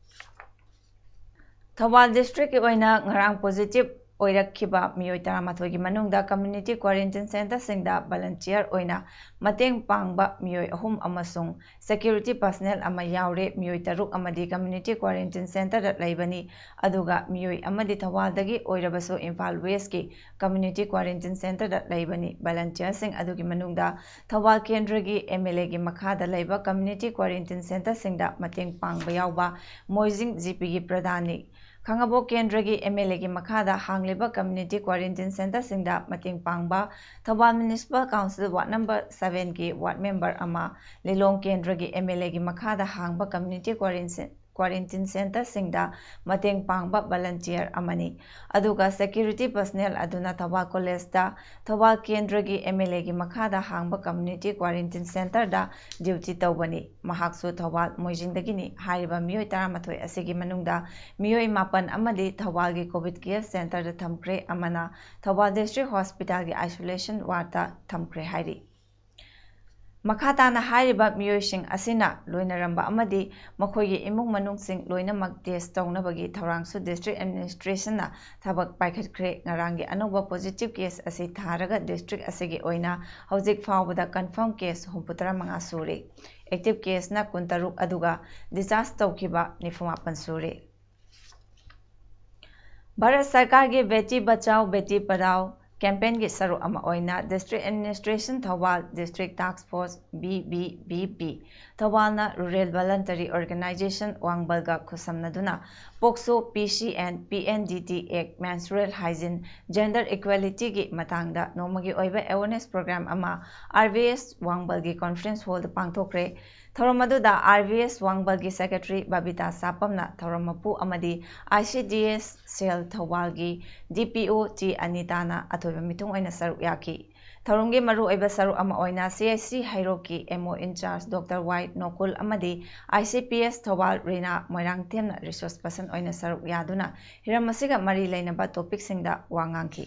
ꯊꯧꯕꯥꯜ district ꯀꯤ ꯑꯣꯏꯅ ꯉꯔꯥꯡ positive ꯑꯣꯏꯔꯛꯈꯤꯕ ꯃꯤꯑꯣꯏ ꯇꯔꯥꯃꯥꯊꯣꯏꯒꯤ ꯃꯅꯨꯡꯗ community quarantine centre ꯁꯤꯡꯗ volunteer ꯑꯣꯏꯅ ꯃꯇꯦꯡ ꯄꯥꯡꯕ ꯃꯤꯑꯣꯏ ꯑꯍꯨꯝ ꯑꯃꯁꯨꯡ security personnel ꯑꯃ ꯌꯥꯎꯔꯦ꯫ ꯃꯤꯑꯣꯏ ꯇꯔꯨꯛ ꯑꯃꯗꯤ community quarantine centre ꯗ ꯂꯩꯕꯅꯤ, ꯑꯗꯨꯒ ꯃꯤꯑꯣꯏ ꯑꯃꯗꯤ ꯊꯧꯕꯥꯜꯗꯒꯤ ꯑꯣꯏꯔꯕꯁꯨ ꯏꯝꯐꯥꯜ West ꯀꯤ community quarantine centre ꯗ ꯂꯩꯕꯅꯤ꯫ Volunteer ꯁꯤꯡ ꯑꯗꯨꯒꯤ ꯃꯅꯨꯡꯗ ꯊꯧꯕꯥꯜ ꯀꯦꯟꯗ꯭ꯔꯒꯤ M L A ꯒꯤ ꯃꯈꯥꯗ ꯂꯩꯕ community quarantine centre ꯁꯤꯡꯗ ꯃꯇꯦꯡ ꯄꯥꯡꯕ ꯌꯥꯎꯕ ꯃꯣꯏꯖꯤꯡ ꯖꯤ ꯄꯤ ꯒꯤ ꯄ꯭ꯔꯙꯥꯟꯅꯤ꯫ ꯈꯥꯉꯕꯣꯛ ꯀꯦꯟꯗ꯭ꯔꯒꯤ M L A ꯒꯤ ꯃꯈꯥꯗ ꯍꯥꯡꯂꯤꯕ community quarantine centre ꯁꯤꯡꯗ ꯃꯇꯦꯡ ꯄꯥꯡꯕ Thoubal Municipal Council ward number seven ꯒꯤ ward member ꯑꯃ, ꯂꯤꯂꯣꯡ ꯀꯦꯟꯗ꯭ꯔꯒꯤ M L A ꯒꯤ ꯃꯈꯥꯗ ꯍꯥꯡꯕ community quarantine quarantine centreꯁꯤꯡꯗ ꯃꯇꯦꯡ ꯄꯥꯡꯕ volunteer ꯑꯃꯅꯤ꯫ ꯑꯗꯨꯒ security personnel ꯑꯗꯨꯅ ꯊꯧꯕꯥꯜ ꯀꯣꯂꯦꯖꯇ ꯊꯧꯕꯥꯜ ꯀꯦꯟꯗ꯭ꯔꯒꯤ MLAꯒꯤ ꯃꯈꯥꯗ ꯍꯥꯡꯕ community quarantine centreꯗ duty ꯇꯧꯕꯅꯤ꯫ ꯃꯍꯥꯛꯁꯨ ꯊꯧꯕꯥꯜ ꯃꯣꯏꯖꯤꯡꯗꯒꯤꯅꯤ꯫ ꯍꯥꯏꯔꯤꯕ ꯃꯤꯑꯣꯏ ꯇꯔꯥꯃꯥꯊꯣꯏ ꯑꯁꯤꯒꯤ ꯃꯅꯨꯡꯗ ꯃꯤꯑꯣꯏ ꯃꯥꯄꯟ ꯑꯃꯗꯤ ꯊꯧꯕꯥꯜꯒꯤ COVID care centreꯗ ꯊꯝꯈ꯭ꯔꯦ, ꯑꯃꯅ ꯊꯧꯕꯥꯜ district hospitalꯒꯤ isolation wardꯇ ꯊꯝꯈ꯭ꯔꯦ ꯍꯥꯏꯔꯤ꯫ ꯃꯈꯥ ꯇꯥꯅ ꯍꯥꯏꯔꯤꯕ ꯃꯤꯑꯣꯏꯁꯤꯡ ꯑꯁꯤꯅ ꯂꯣꯏꯅꯔꯝꯕ ꯑꯃꯗꯤ ꯃꯈꯣꯏꯒꯤ ꯏꯃꯨꯡ ꯃꯅꯨꯡꯁꯤꯡ ꯂꯣꯏꯅꯃꯛ test ꯇꯧꯅꯕꯒꯤ ꯊꯧꯔꯥꯡꯁꯨ district administrationꯅ ꯊꯕꯛ ꯄꯥꯏꯈꯠꯈ꯭ꯔꯦ꯫ ꯉꯔꯥꯡꯒꯤ ꯑꯅꯧꯕ positive case ꯑꯁꯤ ꯊꯥꯔꯒ district ꯑꯁꯤꯒꯤ ꯑꯣꯏꯅ ꯍꯧꯖꯤꯛ ꯐꯥꯎꯕꯗ confirm case ꯍꯨꯝꯐꯨꯇꯔꯥ ꯃꯉꯥ ꯁꯨꯔꯦ꯫ Active caseꯅ ꯀꯨꯟꯇꯔꯨꯛ ꯑꯗꯨꯒ discharge ꯇꯧꯈꯤꯕ ꯅꯤꯐꯨꯃꯥꯄꯟ ꯁꯨꯔꯦ꯫ ꯚꯥꯔꯠ ꯁꯔꯀꯥꯔꯒꯤ ꯕꯦꯇꯤ ꯕꯆꯥꯎ ꯕꯦꯇꯤ ꯄꯔꯥꯎ campaignꯒꯤ ꯁꯔꯨꯛ ꯑꯃ ꯑꯣꯏꯅ district administration Thoubal, district task force BBBP ꯊꯧꯕꯥꯜꯅ rural voluntary organization ꯋꯥꯡꯕꯜꯒ ꯈꯨꯠꯁꯝꯅꯗꯨꯅ POCSO, PC and PNDT Act, menstrual hygiene, gender equalityꯒꯤ ꯃꯇꯥꯡꯗ ꯅꯣꯡꯃꯒꯤ ꯑꯣꯏꯕ awareness program ꯑꯃ RVS ꯋꯥꯡꯕꯜꯒꯤ conference hallꯗ ꯄꯥꯡꯊꯣꯛꯈ꯭ꯔꯦ꯫ ꯊꯧꯔꯝ ꯑꯗꯨꯗ RVS ꯋꯥꯡꯕꯜꯒꯤ secretary ꯕꯕꯤꯇꯥ ꯁꯥꯄꯝꯅ ꯊꯧꯔꯝ ꯃꯄꯨ ꯑꯃꯗꯤ ICDS cell ꯊꯧꯕꯥꯜꯒꯤ DPO ꯇꯤ ꯑꯅꯤꯇꯥꯅ ꯑꯊꯣꯏꯕ ꯃꯤꯊꯨꯡ ꯑꯣꯏꯅ ꯁꯔꯨꯛ ꯌꯥꯈꯤ꯫ ꯊꯧꯔꯝꯒꯤ ꯃꯔꯨꯑꯣꯏꯕ ꯁꯔꯨꯛ ꯑꯃ ꯑꯣꯏꯅ CHC ꯍꯩꯔꯣꯛꯀꯤ MO in charge Doctor Y ꯅꯣꯀꯨꯜ ꯑꯃꯗꯤ ICPS ꯊꯧꯕꯥꯜ ꯔꯤꯅꯥ ꯃꯣꯏꯔꯥꯡꯊꯦꯝꯅ resource person ꯑꯣꯏꯅ ꯁꯔꯨꯛ ꯌꯥꯗꯨꯅ ꯍꯤꯔꯝ ꯑꯁꯤꯒ ꯃꯔꯤ ꯂꯩꯅꯕ topicꯁꯤꯡꯗ ꯋꯥ ꯉꯥꯡꯈꯤ꯫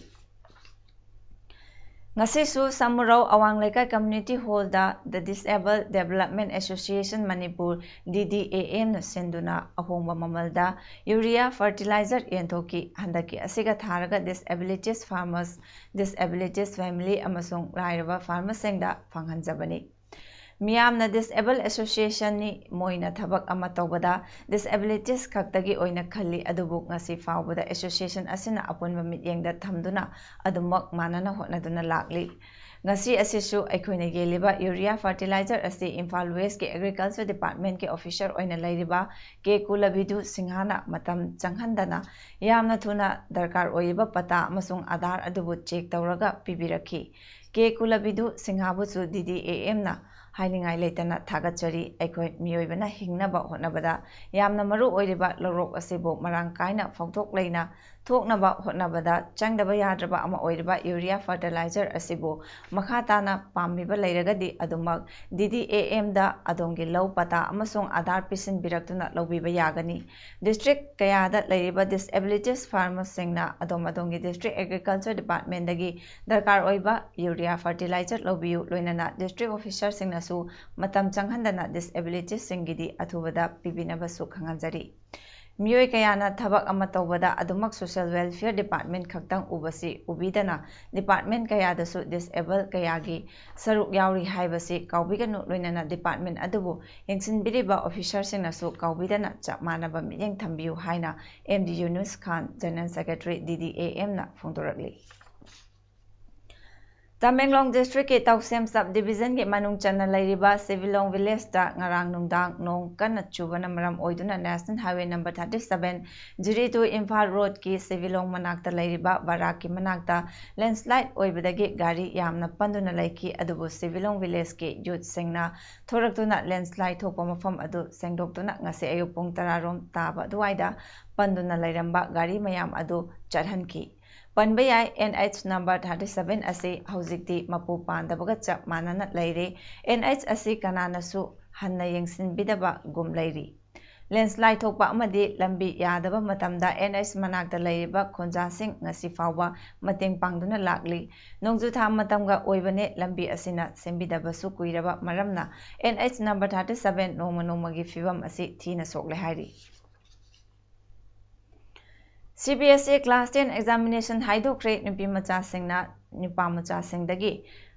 ꯉꯁꯤꯁꯨ ꯁꯃꯨꯔꯧ ꯑꯋꯥꯡ ꯂꯩꯀꯥꯏ community hallꯗ The Disabled Development Association Manipur, DDAMꯅ ꯁꯤꯟꯗꯨꯅ ꯑꯍꯣꯡꯕ ꯃꯃꯜꯗ urea fertilizer ꯌꯦꯟꯊꯣꯛꯈꯤ꯫ ꯍꯟꯗꯛꯀꯤ ꯑꯁꯤꯒ ꯊꯥꯔꯒ disabilities farmers, disabilities family ꯑꯃꯁꯨꯡ ꯂꯥꯏꯔꯕ farmerꯁꯤꯡꯗ ꯐꯪꯍꯟꯖꯕꯅꯤ꯫ ꯃꯤꯌꯥꯝꯅ disabled associationꯅꯤ, ꯃꯣꯏꯅ ꯊꯕꯛ ꯑꯃ ꯇꯧꯕꯗ disabilities ꯈꯛꯇꯒꯤ ꯑꯣꯏꯅ ꯈꯜꯂꯤ, ꯑꯗꯨꯕꯨ ꯉꯁꯤ ꯐꯥꯎꯕꯗ association ꯑꯁꯤꯅ ꯑꯄꯨꯟꯕ ꯃꯤꯠꯌꯦꯡꯗ ꯊꯝꯗꯨꯅ ꯑꯗꯨꯃꯛ ꯃꯥꯟꯅꯅ ꯍꯣꯠꯅꯗꯨꯅ ꯂꯥꯛꯂꯤ꯫ ꯉꯁꯤ ꯑꯁꯤꯁꯨ ꯑꯩꯈꯣꯏꯅ ꯌꯦꯜꯂꯤꯕ urea fertilizer ꯑꯁꯤ ꯏꯝꯐꯥꯜ Westꯀꯤ Agriculture Departmentꯀꯤ officer ꯑꯣꯏꯅ ꯂꯩꯔꯤꯕ ꯀꯦ ꯀꯨꯂꯕꯤꯗꯨ ꯁꯤꯡꯍꯥꯅ ꯃꯇꯝ ꯆꯪꯍꯟꯗꯅ ꯌꯥꯝꯅ ꯊꯨꯅ ꯗꯔꯀꯥꯔ ꯑꯣꯏꯔꯤꯕ ꯄꯇꯥ ꯑꯃꯁꯨꯡ ꯑꯙꯥꯔ ꯑꯗꯨꯕꯨ check ꯇꯧꯔꯒ ꯄꯤꯕꯤꯔꯛꯈꯤ꯫ ꯀꯦ ꯀꯨꯂꯕꯤꯗꯨ ꯁꯤꯡꯍꯥꯕꯨꯁꯨ DDAMꯅ ꯍꯥꯏꯅꯤꯡꯉꯥꯏ ꯂꯩꯇꯅ ꯊꯥꯒꯠꯆꯔꯤ꯫ ꯑꯩꯈꯣꯏ ꯃꯤꯑꯣꯏꯕꯅ ꯍꯤꯡꯅꯕ ꯍꯣꯠꯅꯕꯗ ꯌꯥꯝꯅ ꯃꯔꯨ ꯑꯣꯏꯔꯤꯕ ꯂꯧꯔꯣꯛ ꯑꯁꯤꯕꯨ ꯃꯔꯥꯡ ꯀꯥꯏꯅ ꯐꯥꯎꯊꯣꯛ ꯂꯩꯅ ꯊꯣꯛꯅꯕ ꯍꯣꯠꯅꯕꯗ ꯆꯪꯗꯕ ꯌꯥꯗ꯭ꯔꯕ ꯑꯃ ꯑꯣꯏꯔꯤꯕ ꯌꯨꯔꯤꯌꯥ ꯐꯔꯇꯤꯂꯥꯏꯖꯔ ꯑꯁꯤꯕꯨ ꯃꯈꯥ ꯇꯥꯅ ꯄꯥꯝꯕꯤꯕ ꯂꯩꯔꯒꯗꯤ ꯑꯗꯨꯃꯛ ꯗꯤ ꯗꯤ ꯑꯦ ꯑꯦꯝꯗ ꯑꯗꯣꯝꯒꯤ ꯂꯧ ꯄꯇꯥ ꯑꯃꯁꯨꯡ ꯑꯥꯙꯥꯔ ꯄꯤꯁꯤꯟꯕꯤꯔꯛꯇꯨꯅ ꯂꯧꯕꯤꯕ ꯌꯥꯒꯅꯤ꯫ ꯗꯤꯁꯇ꯭ꯔꯤꯛ ꯀꯌꯥꯗ ꯂꯩꯔꯤꯕ ꯗꯤꯁꯑꯦꯕꯤꯂꯤꯇꯤꯁ ꯐꯥꯔꯃꯔꯁꯤꯡꯅ ꯑꯗꯣꯝ ꯑꯗꯣꯝꯒꯤ ꯗꯤꯁꯇ꯭ꯔꯤꯛ ꯑꯦꯒ꯭ꯔꯤꯀꯜꯆꯔ ꯗꯤꯄꯥꯔꯠꯃꯦꯟꯗꯒꯤ ꯗꯔꯀꯥꯔ ꯑꯣꯏꯕ ꯌꯨꯔꯤꯌꯥ ꯐꯔꯇꯤꯂꯥꯏꯖꯔ ꯂꯧꯕꯤꯌꯨ꯫ ꯂꯣꯏꯅꯅ ꯗꯤꯁꯇ꯭ꯔꯤꯛ ꯑꯣꯐꯤꯁꯔꯁꯤꯡꯅꯁꯨ ꯃꯇꯝ ꯆꯪꯍꯟꯗꯅ ꯗꯤꯁꯑꯦꯕꯤꯂꯤꯇꯤꯁꯁꯤꯡꯒꯤꯗꯤ ꯑꯊꯨꯕꯗ ꯄꯤꯕꯤꯅꯕꯁꯨ ꯈꯪꯍꯟꯖꯔꯤ꯫ ꯃꯤꯑꯣꯏ ꯀꯌꯥꯅ ꯊꯕꯛ ꯑꯃ ꯇꯧꯕꯗ ꯑꯗꯨꯃꯛ ꯁꯣꯁꯤꯌꯦꯜ ꯋꯦꯜꯐꯤꯌꯔ ꯗꯤꯄꯥꯔꯠꯃꯦꯟ ꯈꯛꯇꯪ ꯎꯕꯁꯤ ꯎꯕꯤꯗꯅ ꯗꯤꯄꯥꯔꯠꯃꯦꯟ ꯀꯌꯥꯗꯁꯨ ꯗꯤꯁꯑꯦꯕꯜ ꯀꯌꯥꯒꯤ ꯁꯔꯨꯛ ꯌꯥꯎꯔꯤ ꯍꯥꯏꯕꯁꯤ ꯀꯥꯎꯕꯤꯒꯅꯨ꯫ ꯂꯣꯏꯅꯅ ꯗꯤꯄꯥꯔꯠꯃꯦꯟ ꯑꯗꯨꯕꯨ ꯌꯦꯡꯁꯤꯟꯕꯤꯔꯤꯕ ꯑꯣꯐꯤꯁꯔꯁꯤꯡꯅꯁꯨ ꯀꯥꯎꯕꯤꯗꯅ ꯆꯞ ꯃꯥꯟꯅꯕ ꯃꯤꯠꯌꯦꯡ ꯊꯝꯕꯤꯌꯨ ꯍꯥꯏꯅ ꯑꯦꯝ ꯗꯤ ꯌꯨꯅꯨꯁ ꯈꯥꯟ, ꯖꯦꯅꯔꯦꯜ ꯁꯦꯀ꯭ꯔꯦꯇꯔꯤ, ꯗꯤ ꯗꯤ ꯑꯦ ꯑꯦꯝꯅ ꯐꯣꯡꯗꯣꯔꯛꯂꯤ꯫ ꯇꯃꯦꯡꯂꯣꯡ ꯗꯤꯁꯇ꯭ꯔꯤꯛꯀꯤ ꯇꯧꯁꯦꯝ ꯁꯕ ꯗꯤꯕꯤꯖꯟꯒꯤ ꯃꯅꯨꯡ ꯆꯟꯅ ꯂꯩꯔꯤꯕ ꯁꯤꯕꯤꯂꯣꯡ ꯚꯤꯂꯦꯖꯇ ꯉꯔꯥꯡ ꯅꯨꯡꯗꯥꯡ ꯅꯣꯡ ꯀꯟꯅ ꯆꯨꯕꯅ ꯃꯔꯝ ꯑꯣꯏꯗꯨꯅ national highway number thirty seven, Jiri to Imphal ꯔꯣꯗꯀꯤ ꯁꯤꯕꯤꯂꯣꯡ ꯃꯅꯥꯛꯇ ꯂꯩꯔꯤꯕ ꯕꯔꯥꯛꯀꯤ ꯃꯅꯥꯛꯇ ꯂꯦꯟꯁꯂꯥꯏꯠ ꯑꯣꯏꯕꯗꯒꯤ ꯒꯥꯔꯤ ꯌꯥꯝꯅ ꯄꯟꯗꯨꯅ ꯂꯩꯈꯤ꯫ ꯑꯗꯨꯕꯨ ꯁꯤꯕꯤꯂꯣꯡ ꯚꯤꯂꯦꯖꯀꯤ ꯌꯨꯠꯁꯤꯡꯅ ꯊꯣꯔꯛꯇꯨꯅ ꯂꯦꯟꯁꯂꯥꯏꯠ ꯊꯣꯛꯄ ꯃꯐꯝ ꯑꯗꯨ ꯁꯦꯡꯗꯣꯛꯇꯨꯅ ꯉꯁꯤ ꯑꯌꯨꯛ ꯄꯨꯡ ꯇꯔꯥ ꯔꯣꯝ ꯇꯥꯕ ꯑꯗꯨꯋꯥꯏꯗ ꯄꯟꯗꯨꯅ ꯂꯩꯔꯝꯕ ꯒꯥꯔꯤ ꯃꯌꯥꯝ ꯑꯗꯨ ꯆꯠꯍꯟꯈꯤ꯫ ꯄꯟꯕ ꯌꯥꯏ, N H number thirty seven ꯑꯁꯤ ꯍꯧꯖꯤꯛꯇꯤ ꯃꯄꯨ ꯄꯥꯟꯗꯕꯒ ꯆꯞ ꯃꯥꯟꯅꯅ ꯂꯩꯔꯦ꯫ ꯑꯦꯟ ꯑꯩꯆ ꯑꯁꯤ ꯀꯅꯥꯅꯁꯨ ꯍꯟꯅ ꯌꯦꯡꯁꯤꯟꯕꯤꯗꯕꯒꯨꯝ ꯂꯩꯔꯤ꯫ ꯂꯦꯟꯁꯂꯥꯏꯠ ꯊꯣꯛꯄ ꯑꯃꯗꯤ ꯂꯝꯕꯤ ꯌꯥꯗꯕ ꯃꯇꯝꯗ ꯑꯦꯟ ꯑꯩꯆ ꯃꯅꯥꯛꯇ ꯂꯩꯔꯤꯕ ꯈꯨꯟꯖꯥꯁꯤꯡ ꯉꯁꯤ ꯐꯥꯎꯕ ꯃꯇꯦꯡ ꯄꯥꯡꯗꯨꯅ ꯂꯥꯛꯂꯤ꯫ ꯅꯣꯡꯖꯨ ꯊꯥ ꯃꯇꯝꯒ ꯑꯣꯏꯕꯅꯦ, ꯂꯝꯕꯤ ꯑꯁꯤꯅ ꯁꯦꯝꯕꯤꯗꯕꯁꯨ ꯀꯨꯏꯔꯕ ꯃꯔꯝꯅ N H number thirty seven ꯅꯣꯡꯃ ꯅꯣꯡꯃꯒꯤ ꯐꯤꯕꯝ ꯑꯁꯤ ꯊꯤꯅ ꯁꯣꯛꯂꯦ ꯍꯥꯏꯔꯤ꯫ C B S E class ten examination ꯍꯥꯏꯗꯣꯛꯈ꯭ꯔꯦ꯫ ꯅꯨꯄꯤ ꯃꯆꯥꯁꯤꯡꯅ ꯅꯨꯄꯥ ꯃꯆꯥꯁꯤꯡꯗꯒꯤ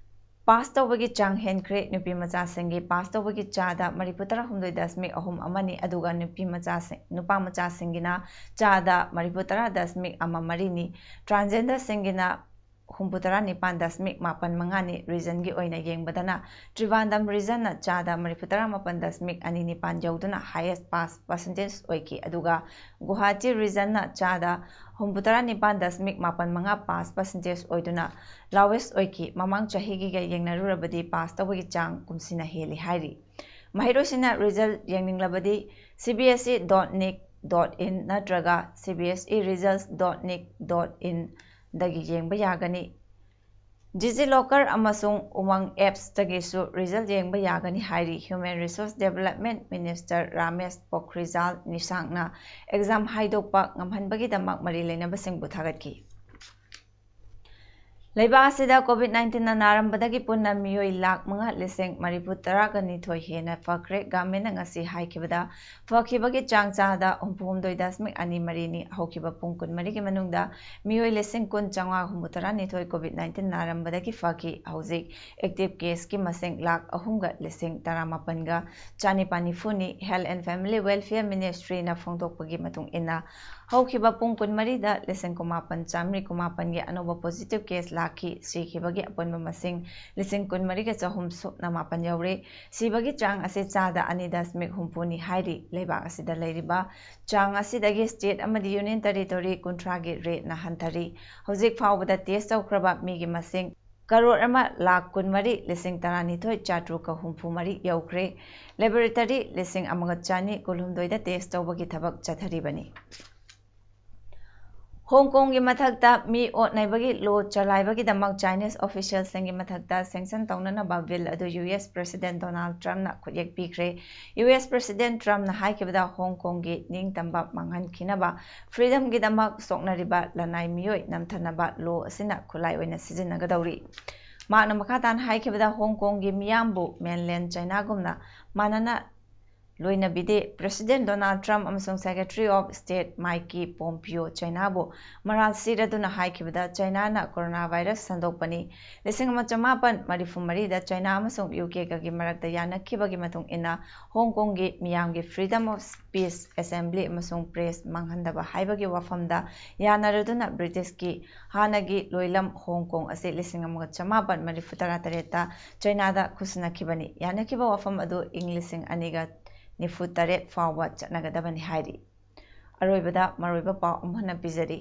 ꯄꯥꯁ ꯇꯧꯕꯒꯤ ꯆꯥꯡ ꯍꯦꯟꯈ꯭ꯔꯦ꯫ ꯅꯨꯄꯤ ꯃꯆꯥꯁꯤꯡꯒꯤ ꯄꯥꯁ ꯇꯧꯕꯒꯤ ꯆꯥꯗ ꯃꯔꯤꯐꯨ ꯇꯔꯥꯍꯨꯝꯗꯣꯏ ꯗꯁꯃꯤꯛ ꯑꯍꯨꯝ ꯑꯃꯅꯤ, ꯑꯗꯨꯒ ꯅꯨꯄꯤ ꯃꯆꯥꯁꯤꯡ, ꯅꯨꯄꯥ ꯃꯆꯥꯁꯤꯡꯒꯤꯅ ꯆꯥꯗ ꯃꯔꯤꯐꯨ ꯇꯔꯥ ꯗꯁꯃꯤꯛ ꯑꯃ ꯃꯔꯤꯅꯤ꯫ ꯇ꯭ꯔꯥꯟꯖꯦꯟꯗꯔꯁꯤꯡꯒꯤꯅ ꯍꯨꯝꯐꯨꯇꯔꯥ ꯅꯤꯄꯥꯟ ꯗꯁꯃꯤꯛ ꯃꯥꯄꯟ ꯃꯉꯥꯅꯤ꯫ Region ꯒꯤ ꯑꯣꯏꯅ ꯌꯦꯡꯕꯗꯅ ꯇ꯭ꯔꯤꯕꯥꯟꯗꯝ region ꯅ ꯆꯥꯗ ꯃꯔꯤꯐꯨꯇꯔꯥ ꯃꯥꯄꯟ ꯗꯁꯃꯤꯛ ꯑꯅꯤ ꯅꯤꯄꯥꯟ ꯌꯧꯗꯨꯅ highest pass percentage ꯑꯣꯏꯈꯤ꯫ ꯑꯗꯨꯒ ꯒꯨꯋꯥꯍꯥꯇꯤ region ꯅ ꯆꯥꯗ ꯍꯨꯝꯐꯨꯇꯔꯥ ꯅꯤꯄꯥꯟ ꯗꯁꯃꯤꯛ ꯃꯥꯄꯟ ꯃꯉꯥ pass percentage ꯑꯣꯏꯗꯨꯅ lowest ꯑꯣꯏꯈꯤ꯫ ꯃꯃꯥꯡ ꯆꯍꯤꯒꯤꯒ ꯌꯦꯡꯅꯔꯨꯔꯕꯗꯤ pass ꯇꯧꯕꯒꯤ ꯆꯥꯡ ꯀꯨꯝꯁꯤꯅ ꯍꯦꯜꯂꯤ ꯍꯥꯏꯔꯤ꯫ ꯃꯍꯩꯔꯣꯏꯁꯤꯡꯅ result ꯌꯦꯡꯅꯤꯡꯂꯕꯗꯤ C B S E dot nic dot in ꯅꯠꯇ꯭ꯔꯒ C B S E results dot nic dot in ꯗꯒꯤ ꯌꯦꯡꯕ ꯌꯥꯒꯅꯤ꯫ DigiLocker ꯑꯃꯁꯨꯡ ꯎꯃꯪ apps ꯇꯒꯤꯁꯨ result ꯌꯦꯡꯕ ꯌꯥꯒꯅꯤ ꯍꯥꯏꯔꯤ꯫ Human Resource Development Minister Ramesh ꯄꯣꯈ꯭ꯔꯤꯖꯥꯜ ꯅꯤꯁꯥꯡꯅ exam ꯍꯥꯏꯗꯣꯛꯄ ꯉꯝꯍꯟꯕꯒꯤꯗꯃꯛ ꯃꯔꯤ ꯂꯩꯅꯕꯁꯤꯡꯕꯨ ꯊꯥꯒꯠꯈꯤ꯫ ꯂꯩꯕꯥꯛ ꯑꯁꯤꯗ COVID nineteen ꯅ ꯅꯥꯔꯝꯕꯗꯒꯤ ꯄꯨꯟꯅ ꯃꯤꯑꯣꯏ ꯂꯥꯈ ꯃꯉꯥ ꯂꯤꯁꯤꯡ ꯃꯔꯤꯐꯨ ꯇꯔꯥꯒ ꯅꯤꯊꯣꯏ ꯍꯦꯟꯅ ꯐꯈ꯭ꯔꯦ꯫ Government ꯅ ꯉꯁꯤ ꯍꯥꯏꯈꯤꯕꯗ ꯐꯈꯤꯕꯒꯤ ꯆꯥꯡ ꯆꯥꯗ ꯍꯨꯝꯐꯨ ꯍꯨꯝꯗꯣꯏ ꯗꯁꯃꯤꯛ ꯑꯅꯤ ꯃꯔꯤꯅꯤ꯫ ꯍꯧꯈꯤꯕ ꯄꯨꯡ ꯀꯨꯟꯃꯔꯤꯒꯤ ꯃꯅꯨꯡꯗ ꯃꯤꯑꯣꯏ ꯂꯤꯁꯤꯡ ꯀꯨꯟ ꯆꯥꯝꯃꯉꯥ ꯍꯨꯝꯐꯨ ꯇꯔꯥ ꯅꯤꯊꯣꯏ COVID nineteen ꯅꯥꯔꯝꯕꯗꯒꯤ ꯐꯈꯤ꯫ ꯍꯧꯖꯤꯛ active case ꯀꯤ ꯃꯁꯤꯡ ꯂꯥꯈ ꯑꯍꯨꯝꯒ ꯂꯤꯁꯤꯡ ꯇꯔꯥꯃꯥꯄꯟꯒ ꯆꯥꯅꯤꯄꯥꯟ ꯅꯤꯐꯨꯅꯤ꯫ Health and Family Welfare Ministry ꯅ ꯐꯣꯡꯗꯣꯛꯄꯒꯤ ꯃꯇꯨꯡ ꯏꯟꯅ, ꯍꯧꯈꯤꯕ ꯄꯨꯡ ꯀꯨꯟꯃꯔꯤꯗ ꯂꯤꯁꯤꯡ ꯀꯨꯟꯃꯥꯄꯟ ꯆꯥꯃꯔꯤ ꯀꯨꯟꯃꯥꯄꯟꯒꯤ ꯑꯅꯧꯕ positive case ꯂꯥꯛꯈꯤ꯫ ꯁꯤꯈꯤꯕꯒꯤ ꯑꯄꯨꯟꯕ ꯃꯁꯤꯡ ꯂꯤꯁꯤꯡ ꯀꯨꯟꯃꯔꯤꯒ ꯆꯍꯨꯝ ꯁꯨꯞꯅ ꯃꯥꯄꯟ ꯌꯧꯔꯦ꯫ ꯁꯤꯕꯒꯤ ꯆꯥꯡ ꯑꯁꯤ ꯆꯥꯗ ꯑꯅꯤ ꯗꯁꯃꯤꯛ ꯍꯨꯝꯐꯨꯅꯤ ꯍꯥꯏꯔꯤ꯫ ꯂꯩꯕꯥꯛ ꯑꯁꯤꯗ ꯂꯩꯔꯤꯕ ꯆꯥꯡ ꯑꯁꯤꯗꯒꯤ state ꯑꯃꯗꯤ Union Territory ꯀꯨꯟꯊ꯭ꯔꯥꯒꯤ rate ꯅ ꯍꯟꯊꯔꯤ꯫ ꯍꯧꯖꯤꯛ ꯐꯥꯎꯕꯗ test ꯇꯧꯈ꯭ꯔꯕ ꯃꯤꯒꯤ ꯃꯁꯤꯡ ꯀꯔꯣꯔ ꯑꯃ ꯂꯥꯈ ꯀꯨꯟꯃꯔꯤ ꯂꯤꯁꯤꯡ ꯇꯔꯥꯅꯤꯊꯣꯏ ꯆꯥꯇ꯭ꯔꯨꯛꯀ ꯍꯨꯝꯐꯨ ꯃꯔꯤ ꯌꯧꯈ꯭ꯔꯦ꯫ Laboratory ꯂꯤꯁꯤꯡ ꯑꯃꯒ ꯆꯅꯤ ꯀꯨꯟꯍꯨꯝꯗꯣꯏꯗ test ꯇꯧꯕꯒꯤ ꯊꯕꯛ ꯆꯠꯊꯔꯤꯕꯅꯤ꯫ ꯍꯣꯡ ꯀꯣꯡꯒꯤ ꯃꯊꯛꯇ ꯃꯤ ꯑꯣꯠ ꯅꯩꯕꯒꯤ law ꯆꯂꯥꯏꯕꯒꯤꯗꯃꯛ Chinese official ꯁꯤꯡꯒꯤ ꯃꯊꯛꯇ sanction ꯇꯧꯅꯅꯕ bill ꯑꯗꯨ U S President Donald Trump ꯅ ꯈꯨꯠꯌꯦꯛ ꯄꯤꯈ꯭ꯔꯦ꯫ U S President Trump ꯅ ꯍꯥꯏꯈꯤꯕꯗ, ꯍꯣꯡ ꯀꯣꯡꯒꯤ ꯅꯤꯡꯇꯝꯕ ꯃꯥꯡꯍꯟꯈꯤꯅꯕ freedom ꯒꯤꯗꯃꯛ ꯁꯣꯛꯅꯔꯤꯕ ꯂꯅꯥꯏ ꯃꯤꯑꯣꯏ ꯅꯝꯊꯅꯕ law ꯑꯁꯤꯅ ꯈꯨꯠꯂꯥꯏ ꯑꯣꯏꯅ ꯁꯤꯖꯤꯟꯅꯒꯗꯧꯔꯤ꯫ ꯃꯍꯥꯛꯅ ꯃꯈꯥ ꯇꯥꯅ ꯍꯥꯏꯈꯤꯕꯗ, ꯍꯣꯡ ꯀꯣꯡꯒꯤ ꯃꯤꯌꯥꯝꯕꯨ mainland China ꯒꯨꯝꯅ ꯃꯥꯟꯅꯅ ꯂꯣꯏꯅꯕꯤꯗꯦ꯫ President Donald Trump ꯑꯃꯁꯨꯡ Secretary of State Mike Pompeo ꯆꯥꯏꯅꯥꯕꯨ ꯃꯔꯥꯜ ꯁꯤꯔꯗꯨꯅ ꯍꯥꯏꯈꯤꯕꯗ ꯆꯥꯏꯅꯥꯅ coronavirus ꯁꯟꯗꯣꯛꯄꯅꯤ꯫ ꯂꯤꯁꯤꯡ ꯑꯃ ꯆꯃꯥꯄꯟ ꯃꯔꯤꯐꯨ ꯃꯔꯤꯗ ꯆꯥꯏꯅꯥ ꯑꯃꯁꯨꯡ ꯌꯨ ꯀꯦꯒꯒꯤ ꯃꯔꯛꯇ ꯌꯥꯅꯈꯤꯕꯒꯤ ꯃꯇꯨꯡ ꯏꯟꯅ ꯍꯣꯡ ꯀꯣꯡꯒꯤ ꯃꯤꯌꯥꯝꯒꯤ freedom of speech, assembly ꯑꯃꯁꯨꯡ press ꯃꯥꯡꯍꯟꯗꯕ ꯍꯥꯏꯕꯒꯤ ꯋꯥꯐꯝꯗ ꯌꯥꯅꯔꯗꯨꯅ ꯕ꯭ꯔꯤꯇꯤꯁꯀꯤ ꯍꯥꯟꯅꯒꯤ ꯂꯣꯏꯂꯝ ꯍꯣꯡ ꯀꯣꯡ ꯑꯁꯤ ꯂꯤꯁꯤꯡ ꯑꯃꯒ ꯆꯃꯥꯄꯟ ꯃꯔꯤꯐꯨ ꯇꯔꯥ ꯇꯔꯦꯠꯇ ꯆꯥꯏꯅꯥꯗ ꯈꯨꯠꯁꯤꯟꯅꯈꯤꯕꯅꯤ꯫ ꯌꯥꯅꯈꯤꯕ ꯋꯥꯐꯝ ꯑꯗꯨ ꯏꯪ ꯂꯤꯁꯤꯡ ꯑꯅꯤꯒ ꯅꯤꯐꯨ ꯇꯔꯦꯠ ꯐꯥꯎꯕ ꯆꯠꯅꯒꯗꯕꯅꯤ ꯍꯥꯏꯔꯤ꯫ ꯑꯔꯣꯏꯕꯗ ꯃꯔꯨꯑꯣꯏꯕ ꯄꯥꯎ ꯑꯃꯨꯛ ꯍꯟꯅ ꯄꯤꯖꯔꯤ꯫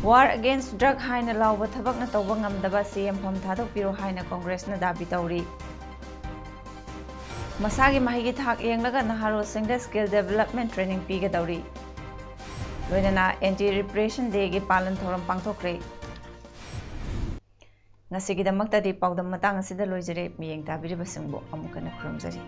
War against drug ꯍꯥꯏꯅ ꯂꯥꯎꯕ ꯊꯕꯛꯅ ꯇꯧꯕ ꯉꯝꯗꯕ ꯁꯤ ꯑꯦꯝ ꯐꯝ ꯊꯥꯗꯣꯛꯄꯤꯔꯣ ꯍꯥꯏꯅ ꯀꯣꯡꯒ꯭ꯔꯦꯁꯅ ꯗꯥꯕꯤ ꯇꯧꯔꯤ꯫ ꯃꯁꯥꯒꯤ ꯃꯍꯩꯒꯤ ꯊꯥꯛ ꯌꯦꯡꯂꯒ ꯅꯍꯥꯔꯣꯜꯁꯤꯡꯗ skill development training ꯄꯤꯒꯗꯧꯔꯤ꯫ ꯂꯣꯏꯅꯅ Anti Repression Day ꯒꯤ ꯄꯥꯂꯟ ꯊꯧꯔꯝ ꯄꯥꯡꯊꯣꯛꯈ꯭ꯔꯦ꯫ ꯉꯁꯤꯒꯤꯗꯃꯛꯇꯗꯤ ꯄꯥꯎꯗꯝ ꯃꯇꯥꯡ ꯑꯁꯤꯗ ꯂꯣꯏꯖꯔꯦ꯫ ꯃꯤꯠꯌꯦꯡ ꯇꯥꯕꯤꯔꯤꯕꯁꯤꯡꯕꯨ ꯑꯃꯨꯛ ꯍꯟꯅ ꯈꯨꯔꯨꯝꯖꯔꯤ꯫